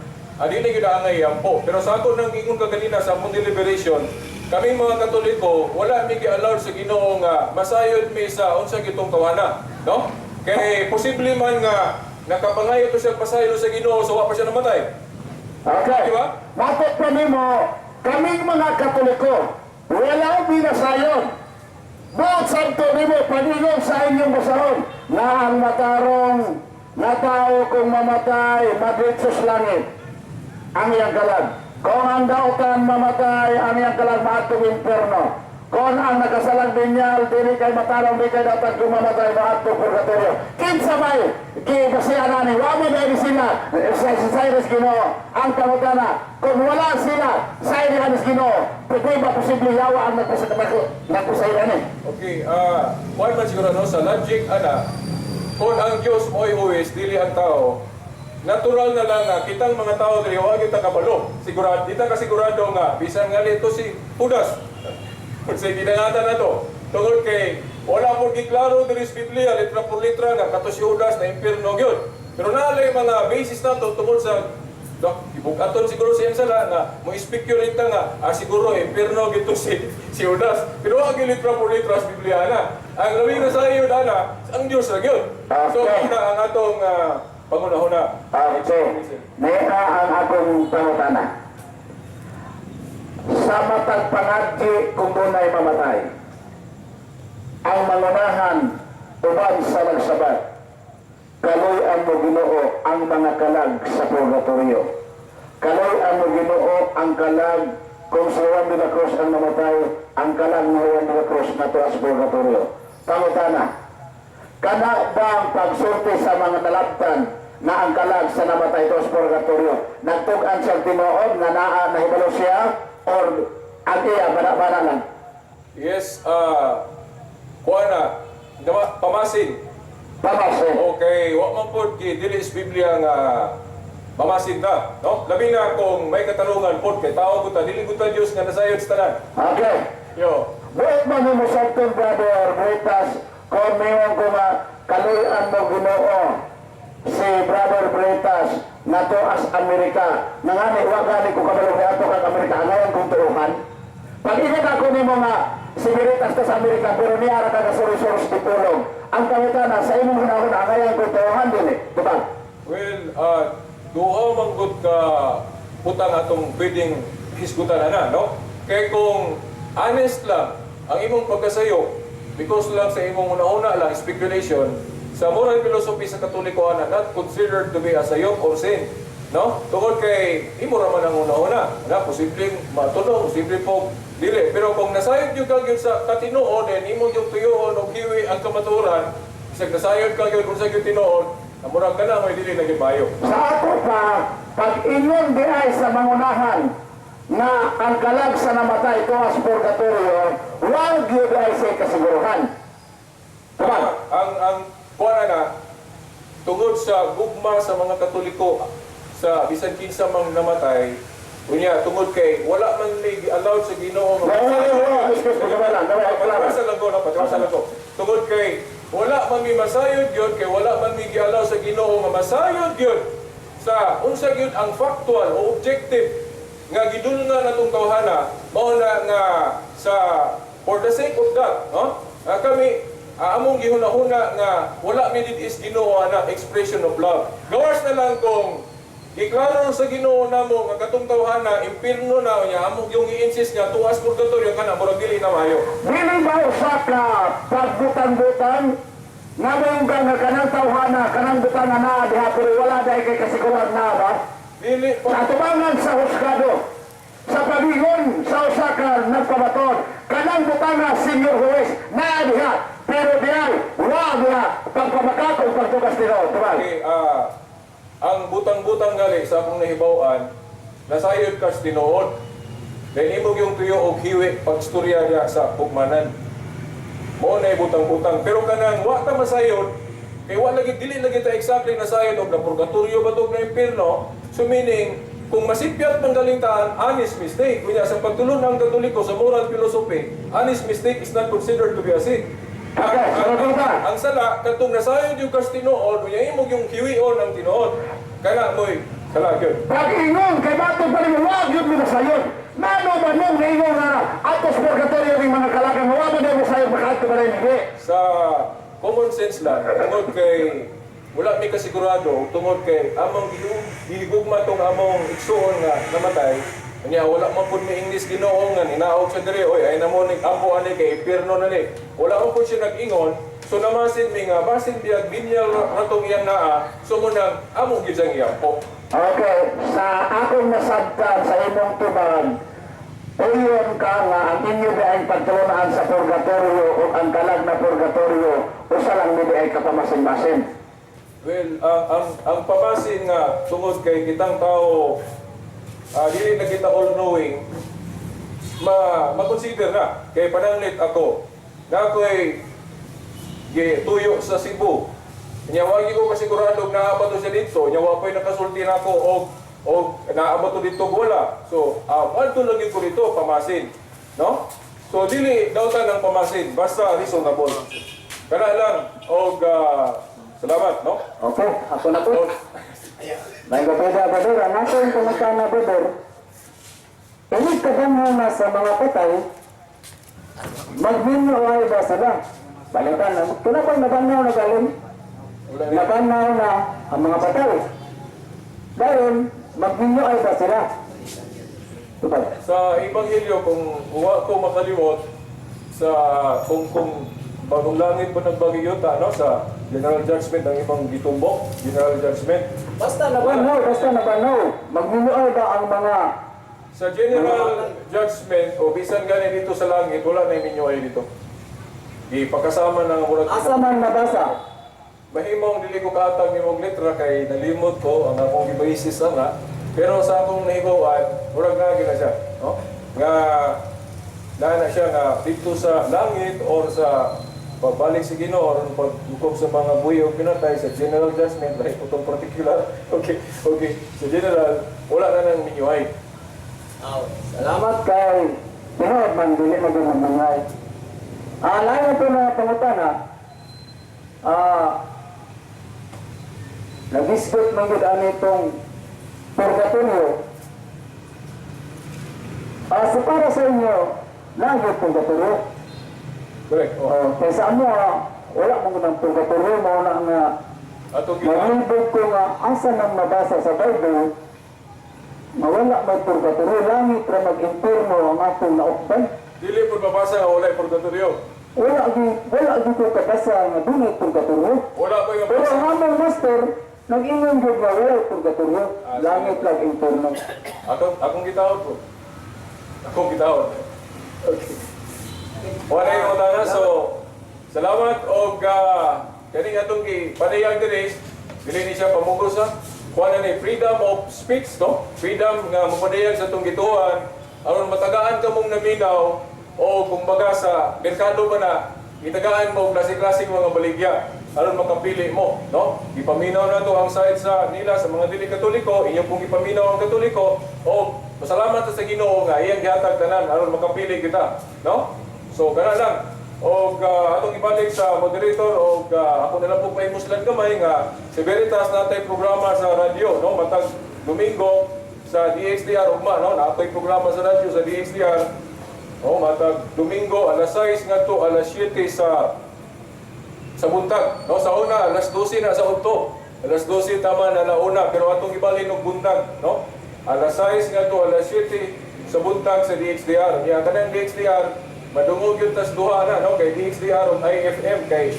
adi na gyud angay ampo. Pero sa ako nang ingon kaganina sa among deliberation, kami mga Katoliko, wala mi gi-allowed sa Ginoo nga masayod mi sa unsa gitong tawhana, no? Kay posible man nga nakapangayo to siya pasaylo sa Ginoo, so wa pa siya namatay. Okay. Di ba? Matok pa nimo, kaming mga Katoliko, wala binasayon. Buot santo nimo, paningon sa inyong basahon, na ang matarong na tao kung mamatay, madritso sa langit ang iyang kalag. Kung ang dautan mamatay, ang iyang kalag maatong imperno. Kung ang nakasalang binyal, dili kay matarong, di kay dautan kung mamatay, maatong purgatorio. Kinsa may, kibasihan ani, wa mo dahil sila, sa Cyrus Ginoo, ang pangutana, kung wala sila, sa Cyrus Ginoo, pwede ba posible yawa ang nagpasayran ni? Okay, kuan man siguro, no, sa logic ana, kung ang Dios mo'y huwes, dili ang tao, natural na lang nga kitang mga tao diri wa kita kabalo. Sigurado, di ta kasigurado nga bisan nga nito si Judas. Kung sa ginangatan na to, tungod kay wala po giklaro diri sa Biblia litra por litra nga kato si Judas na impierno gyud. Pero naalay mga basis nato tungod sa Dok, ibukaton siguro siyang sala nga mo speculate ta nga siguro impierno gito si si Judas. Pero ang litra por litra sa Biblia na. Ang labi na sa iyo ana, ang Dios ra gyud. So una ang atong pangunahuna. Okay. Niya ang akong pangutana. Sa matag pangadji kung dunay mamatay, ang mangunahan uban sa nagsabat, kaluy-an mo Ginoo ang mga kalag sa purgatorio. Kaluy-an mo Ginoo ang kalag kung si Juan de la Cruz ang namatay, ang kalag ni Juan de la Cruz na sa purgatorio. Pangutana, kana ba ang pagsulti sa mga nalabtan na ang kalag sa namatay to sa purgatorio? Nagtug-an siyang tinuod nga naa nahibalo siya or ang iya bana-bana lang? Yes, kuha na, pamasin. Pamasin. Okay, wa man pod gi dili is Biblia nga pamasin ta, no? Labi na kung may katarungan pod kay tao gud ta, dili gud ta Dios nga nasayod sa tanan. Okay. Yo. Buot man nimo sabton, Brother Britas, kung mayroon ko nga kaluy-an mo Ginoo si Brother Britas na to as Amerika. Nangani, wa gani ko kabalo kay ato kag Amerika ngayon kung tuuhan. Pag ingon ako nimo nga si Britas to sa Amerika pero niara ka ka suri-suri sa pulong. Ang pangutana sa imong hunahuna, ngayon kung tuuhan dili, diba? Well, duha man gud ka putang atong pwedeng hisgutan ana, no? Kay kung honest lang ang imong pagkasayo because lang sa imong una-una lang speculation sa moral philosophy sa Katoliko ana, not considered to be a sayop or sin, no? Tungod kay imo ra man ang una-una na posibleng matuno, posible po dili. Pero kung nasayod gyud ka gyud sa katinuod and imo yung tuyoon og hiwi ang kamatuoran, bisag nasayod ka gyud unsa gyud tinuod, murag ka na may dili na gyud maayo. Sa ato pa, pag ingon di ay sa mangunahan na ang kalag sa namatay ito as purgatorio, wag yun ay sa kasiguruhan. Diba? Ang kuan na Tungod sa gugma sa mga Katoliko sa bisan kinsa mang namatay, unya tungod kay wala man may allowed sa Ginoo nga Wala, wala, wala. Excuse me, wala, wala, wala. Patiwasa lang ko, no? Patiwasa lang ko. Tungod kay wala man mi masayod yun, kay wala man mi gialaw sa Ginoo nga masayod yun sa unsa gyud ang factual o objective nga gidulngan natong tawhana, mao na nga sa for the sake of that, no? Kami among gihuna-huna nga wala mi did is Ginoo na expression of love. Gawas na lang kung giklaro sa Ginoo namo nga katong tawhana impirno na, unya among yung i-insist nga tuas purgatorio, kana murag dili na maayo. Dili ba usa ka pagbutang-butang nga ka nga kanang tawhana, kanang butang nga naa diha pero wala dahil kay kasiguran na ba? Dili Sa pa. atubangan sa husgado, sa pabigon sa usa ka nagpabaton, kanang butanga, Senior Juez, naa diha, pero diha, wa diha, pagpamakakong pagtugas nila, tubal. Okay, ang butang-butang gali sa akong nahibaw-an, nasayod kas tinuod. Dahil imong yung tuyo og hiwi pagstorya niya sa pugmanan. Mao na butang-butang. Pero kanang wa ta masayod, kay wa lagi, dili lagi ta exactly nasayod og na purgatorio ba to og na impierno. So meaning, kung masipyat ng galintaan, honest mistake. Kunya sa pagtulon ang Katoliko sa moral philosophy, honest mistake is not considered to be a sin. Okay, so Ang sala, katong nasayod yung kas tinuod, unya imong yung hiwion ang tinuod. Kana mo'y sala gyud. Pag-ingon, kay bato pa rin, wag yun mo nasayod. Nano ba nung naingon nga atos purgatorio ng mga kalagang, wa mo na mo sayod, makaadto ba rin, hindi. Sa common sense lang, tungod kay wala mi kasigurado, tungod kay among gihigugma tong among igsuon nga namatay, kanya wala man pud mi English Ginoo nga ninaog sa diri, "Oy, ay namo ni ampo ani kay impierno na ni." Wala man pud siya nag-ingon, so namasin mi nga basin biyag binyal ratong iyang naa, so mo nang amo gyud siyang iampo. Okay, sa akong nasabtan sa imong tubag, uyon ka nga ang inyo ang pagtulunaan sa purgatorio o ang kalag na purgatorio, usa lang ni ay kapamasin-masin. Well, ang pamasin nga tungod kay kitang tao, dili na kita all knowing, ma ma-consider na kay pananglit ako na ako'y tuyo sa Cebu. Nya wagi ko kasigurado og naa ba to siya dito, nya wa po'y nakasulti nako og naa ba to dito og wala. So, adto lang gyud ko dito pamasin, no? So dili dautan ang pamasin, basta reasonable. Kana lang og salamat, no? Okay, ako na po. May gabeda, brother. Ang atong pangutana, brother. Inig kabanhaw na sa mga patay, magminyo ay ba sila? Balikan na. Kinapang nabanhaw na galing? Wala na. Nabanhaw na ang mga patay. Dahil, magminyo ay ba sila? Tubag. Sa Ebanghelyo, kung wa ko makalimot, sa kung bagong langit pa nagbagong yuta, no, sa general judgment ang ibang gitumbok, general judgment. Basta nabanhaw. Magminyo ay ba ang mga Sa general judgment o bisan gani dito sa langit, wala na minyo ay dito. Ipakasama ng murag asa man nabasa? Mahimong dili ko kaatag nimong letra kay nalimot ko ang akong gibasis ana, pero sa akong nahibaw-an murag naagi na siya, no, nga naa na siya nga dito sa langit or sa pagbalik sa Ginoo or paghukom sa mga buhi o pinatay sa general judgment, like itong particular. Okay, sa general wala na nang minyuhay. Salamat kay tinuod man dili mo gumamangay. Lain po na pangutana. Nag-dispute man gud ani itong purgatorio. So para sa inyo, langit purgatorio. Correct, oh. Oh, kay sa amo, wala man gud ang purgatorio, mao na nga Atong gina maglibog ko nga asa nang mabasa sa Bible nga wala may purgatorio, langit ra mag-impierno ang atong naupdan. Dili pud mabasa nga walay purgatorio. Wala gi ko kabasa nga dunay purgatorio. Wala pa yung Pero mabasa. ang among master nag-ingon gyud nga walay purgatorio, langit lang impierno. Akong gitawag po. Akong gitawag. Okay. Wala yung utana. So, salamat og kani atong gi panayag diri, dili ni siya pamugos ha. Kuha na ni freedom of speech, no? Freedom nga mopadayag sa atong gituan aron matagaan ka mong naminaw o kumbaga sa merkado ba na gitagaan mo og klase-klaseng mga baligya. aron makapili mo, no? Ipaminaw nato ang side sa nila sa mga dili Katoliko, inyo pong ipaminaw ang Katoliko o pasalamat sa Ginoo nga iyang gihatag tanan aron makapili kita, no? So kana lang. Og atong ibalik sa moderator og ako na lang po pahimuslan gamay nga si Veritas natay programa sa radyo, no, matag Domingo sa DXDR ugma, no, naatoy programa sa radyo sa DXDR, no, matag Domingo alas 6 ngadto alas 7 sa buntag, no? Sa una alas 12 na sa udto. Alas 12 tama na nauna, pero atong ibalhin og buntag, no? Alas 6 ngadto alas 7 sa buntag sa DXDR. Nya kanang DXDR madungog yun tas duha na, no, kay DXDR ug IFM, kay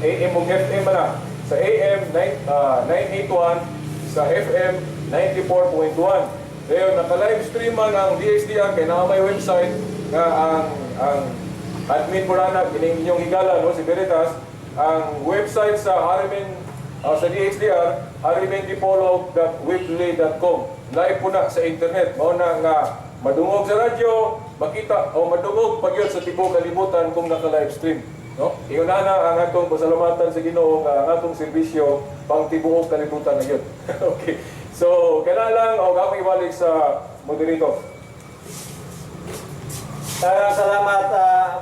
AM ug FM na. Sa AM 9, 981, sa FM 94.1. Ngayon, naka-live stream man ang DXDR kay naa may website nga ang admin po na kining inyong higala, no, si Veritas. Ang website sa RMN, sa DXDR, rmndipolog.weebly.com. Live po na sa internet, mao na nga madungog sa radyo, makita o madungog pag yun sa tibuok kalibutan kung naka-live stream, no? Ingon na ang atong pasalamatan sa Ginoo nga ang atong serbisyo pang tibuok kalibutan na yun. Okay. So, kana lang og akong ibalik sa moderator. Daghang salamat,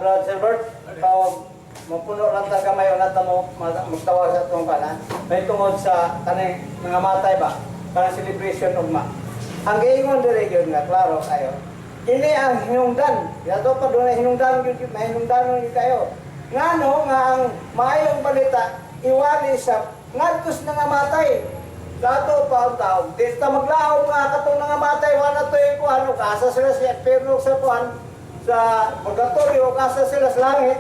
Brad Silbert. Tawag, mapuno lang ta gamay o nata mo magtawag sa atong kana. May tungod sa kaning mga matay ba? Kanang celebration ugma. Ang giingon diri gyud nga klaro kayo. Kini ang hinungdan. Yato pa dunay hinungdan gyud, mahinungdanon gyud kayo. Ngano nga ang maayong balita iwali sa ngadto sa nangamatay. Dato pa ang tao. Di ta maglaom nga katong nangamatay wala to kuan o asa sila sa impierno, sa kuan, sa purgatorio, asa sila sa langit.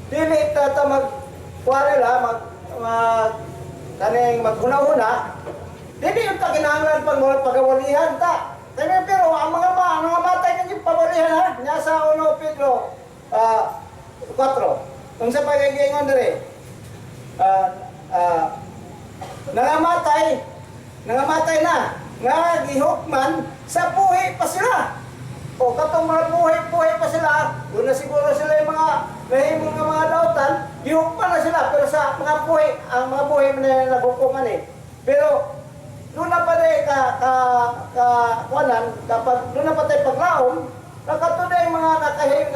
Dili ta ta mag kuan nila mag, mag kaning maghuna-huna. Dili yung ta kinahanglan pag pagawalihan ta. Kaya pero ang mga mga matay kang pawalihan ha. Nya sa 1 Pedro 4. Kung sa pagagingon dire, nangamatay, nangamatay na, nga gihukman sa buhi pa sila. O katong mga buhi-buhi pa sila, doon na siguro sila yung mga nahimong nga mga dautan, gihukman na sila. Pero sa mga buhi, ang mga buhi man na naghukuman eh. Pero doon na pa rin ka, ka, ka, kuwanan, kapag doon na pa tayo paglaom, nakatuloy yung mga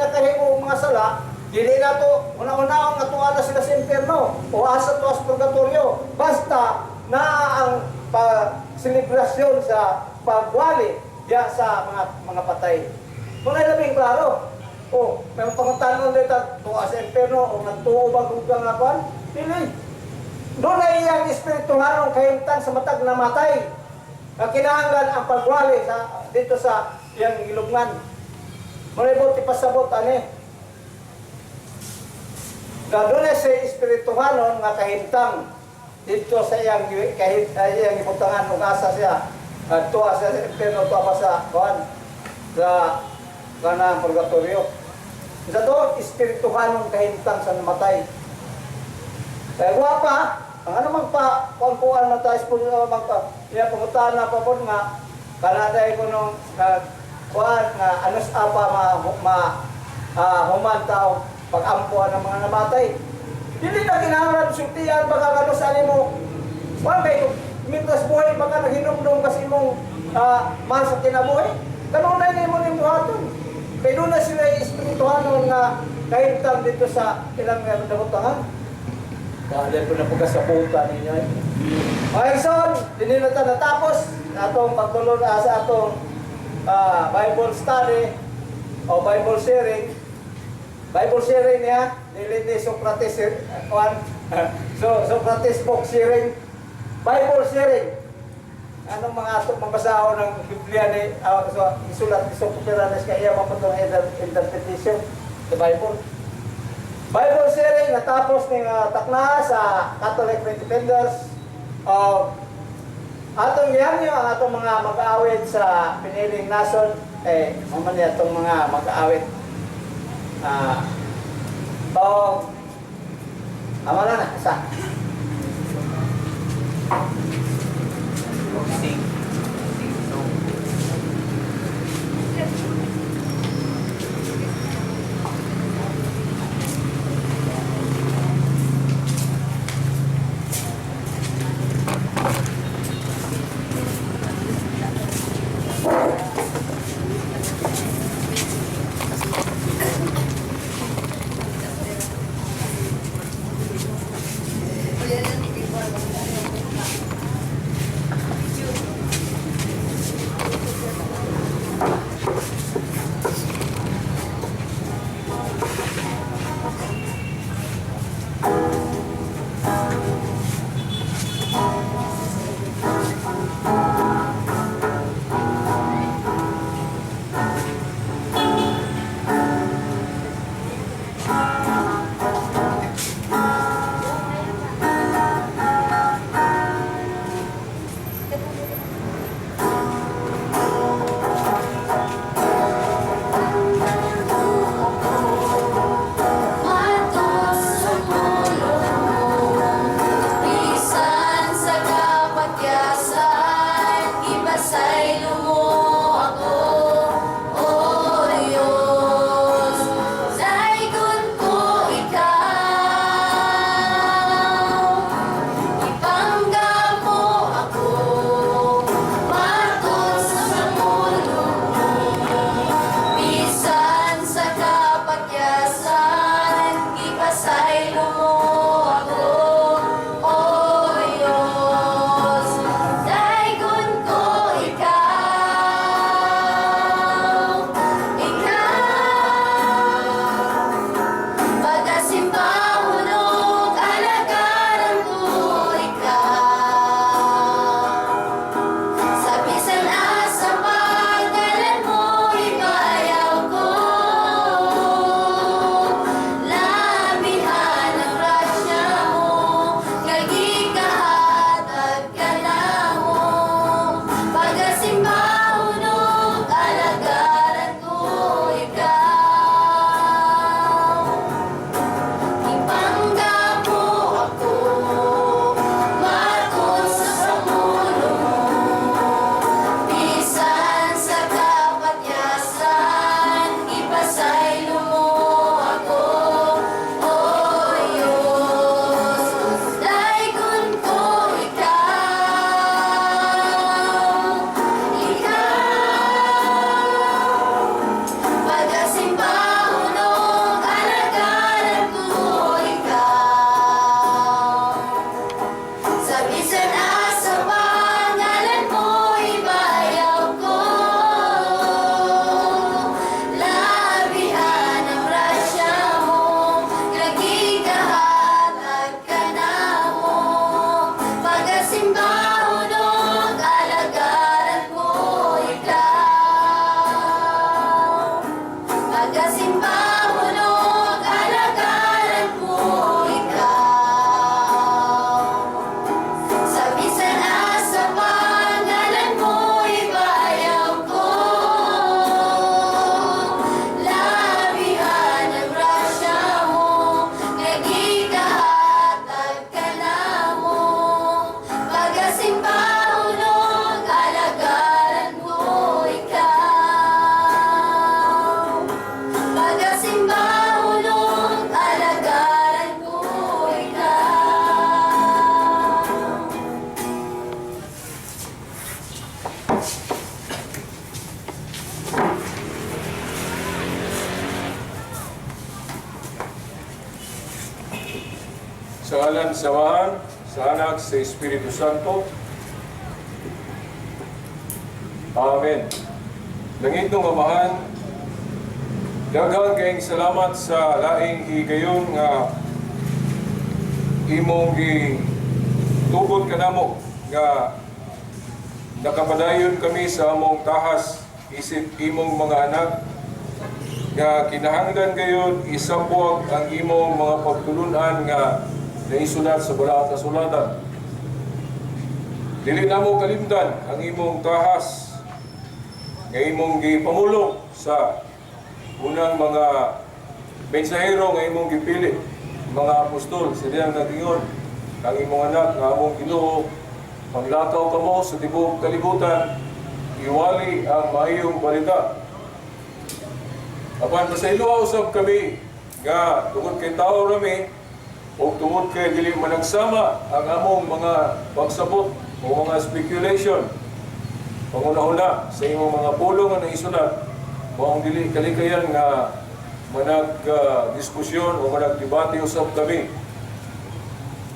nakahimo mga sala, dili na to, una-una ang atuwa na sila sa impyerno o asa to sa purgatorio. Basta naa ang pa-selebrasyon sa pagwali diya sa mga patay. Mga labing klaro. O, may pangutanon dito, tuwa sa impyerno o nagtuo ba kung nga kuwan? Dili. Doon na iyang espirituhanong kahimtang sa matag na matay. Na kinahanglan ang pagwali sa, dito sa iyang gilubngan. Malibot ipasabot ani. Na doon na sa espirituhanon nga kahimtang dito sa iyang kahit iyang ibutangan ug asa siya. At tuwa sa impyerno, tuwa pa sa kuan sa kanang purgatorio. Sa to espirituhanong kahimtang sa namatay. Kaya wa pa, ang ano magpa, kuan-kuan man tayo, puno magpa, iya pangutan na pa po nga, kanada ko nung kuan nga anos apa ma, ma human tao pag-ampuan ng mga namatay. Dili na kinahanglan sultian baka kano sa nimo. Wa kay mientras buhay baka naghinumdum kasi imong mahal sa kinabuhi. Kanunay nimo ning buhaton. Kay doon na sila espirituhanon nga kahimtang dito sa ilang dagutangan. Dahil po na pagkasabutan ninyo eh. Okay, so, hindi na tayo natapos atong pagtulon sa atong Bible study o Bible sharing. Bible sharing niya, dili ni Socrates kuan. So Socrates book sharing, Bible sharing. Anong mga atong mabasahon ng Biblia ni so, isulat ni Socrates kay iya maputong interpretation the Bible. Bible sharing natapos ning takna sa Catholic Faith Defenders. Atong gihangyo ang atong mga mag-aawit sa piniling nasod, eh man ni atong mga mag-aawit. Ama na na isa. Sing. Sing song. Ipasaylo mo ako, O Diyos. Daygon ko ikaw, ipangga mo ako, matod sa pulong mo. Bisan sa kapatyasan, ipasaylo mo ako, O Diyos. Daygon ko ikaw, ikaw. Pagasimbahon ug alagaran ko ikaw. Sa bisan asa pangalan mo ibayaw ko. Lamihan ang grasya mo, nga gikahatag kanamo. Pagasimbahon ug alagaran ko ikaw. Ipangga mo ako, matod sa pulong mo. Bisan sa kapatyasan, ipasaylo mo ako, O Diyos. Daygon ko ikaw, ikaw. Pagasimbahon ug alagaran ko ikaw. Sa bisan asa pangalan mo ibayaw ko. Lamihan ang grasya mo, nga gikahatag kanamo. Pagasimbahon ug alagaran ko ikaw. Pagasimbahon ug alagaran ko ikaw. Sa bisan asa pangalan mo ibayaw ko. Lamihan ang grasya mo, nga gikahatag kanamo. Pagasimbahon ug alagaran ko ikaw. Pagasimbahon ug alagaran ko ikaw. Sa ngalan sa Amahan, sa Anak, sa Espiritu Santo. Amen. Langitnong Amahan, daghan kayong salamat sa laing higayon nga imong gitugot kanamo nga nakapadayon kami sa among tahas isip imong mga anak nga kinahanglan gayon isabuag ang imong mga pagtulunan nga naisulat sa balaang kasulatan. Dili namo kalimtan ang imong tahas nga imong gipamulong sa unang mga mensahero nga imong gipili, mga apostol. Sila ang nag-ingon ang imong anak nga among Ginoo, "Panglakaw kamo sa tibuok kalibutan, iwali ang maayong balita." Apan pasayloa usab kami nga tungod kay tao rami o tungod kay dili managsama ang among mga pagsabot o mga speculation, panghuna-huna sa imong mga pulong nga naisulat, maong dili kalikayan nga manag diskusyon o managdebate usab kami.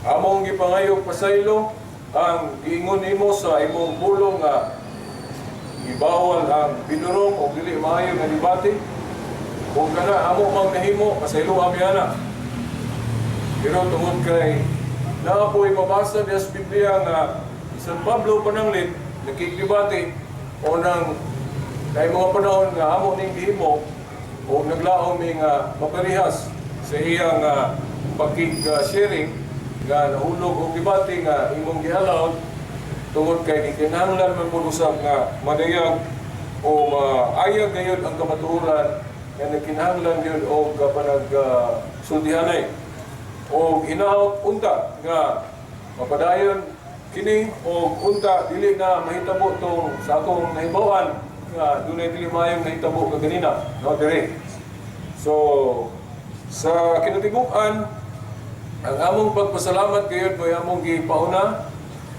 Among gipangayo, pasaylo ang giingon nimo sa imong pulong nga ibawal ang binurong o dili maayo nga debate. Kung kana amo mang nahimo, pasaylo ami ana. Pero tungod kay naa po'y mabasa diya sa Biblia nga San Pablo pananglit nakigdebate o nang kay mga panahon nga amo ning gihimo o naglaom mi nga maparihas sa iyang pakig-sharing nga nahulog og debate nga imong giallow tungod kay gikinahanglan man pud usab nga madayag o maayag gayud ang kamatuoran nga nagkinahanglan gyud og panag sultihanay o hinaot unta nga mapadayon. Kini o unta dili na mahitabo tong sa akong nahibawan nga dunay dili maayong nahitabo kaganina, no, dire. So sa kinatibuk-an, ang among pagpasalamat gayud mo'y among gipauna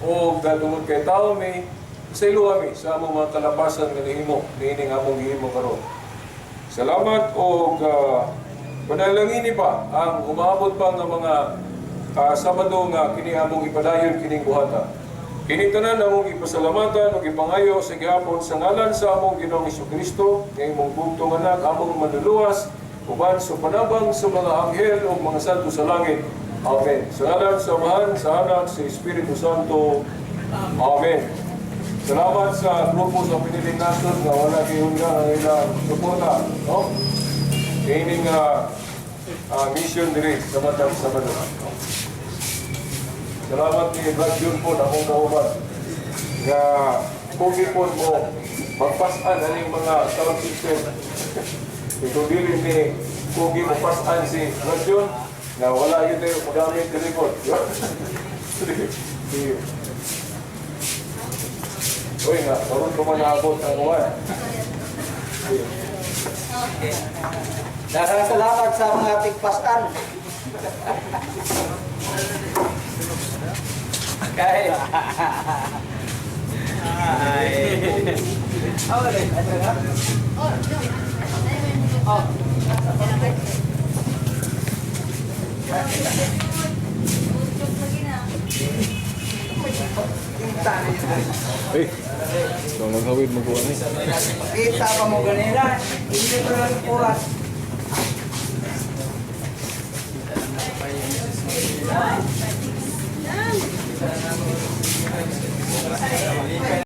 o tungod kay tao mi sa mi sa among mga kalapasan nga nahimo niining among gihimo karon. Salamat og panalangini pa ang umabot pa nga mga Sabado nga kini among ipadayon kining buhata. Kini tanan among ipasalamatan ug ipangayo sa gihapon sa ngalan sa among Ginoong Kristo, nga imong bugtong anak, among manluluwas, uban sa panabang sa mga anghel ug mga santo sa langit. Amen. Sa ngalan sa Amahan, sa Anak, sa Espiritu Santo. Amen. Salamat sa grupo sa piniling nasod nga wala gihunga ang ilang suporta, no? Kining mission diri sa matag Sabado. No? Salamat ni Brad Jun po na akong kauban nga kugi po mo magpasan aning mga sound system. Ito dili ni kugi mo pasan si Brad Jun na wala yun tayo magamit diri po. Sige. Uy nga, karon ko man naabot ang uwan. Daghang salamat sa mga tigpasan. Kay. Ay. Oh, ano na? Oh. Hey, so maghawid mo ko ani. Kita pa mo ganina. Hindi ko lang oras.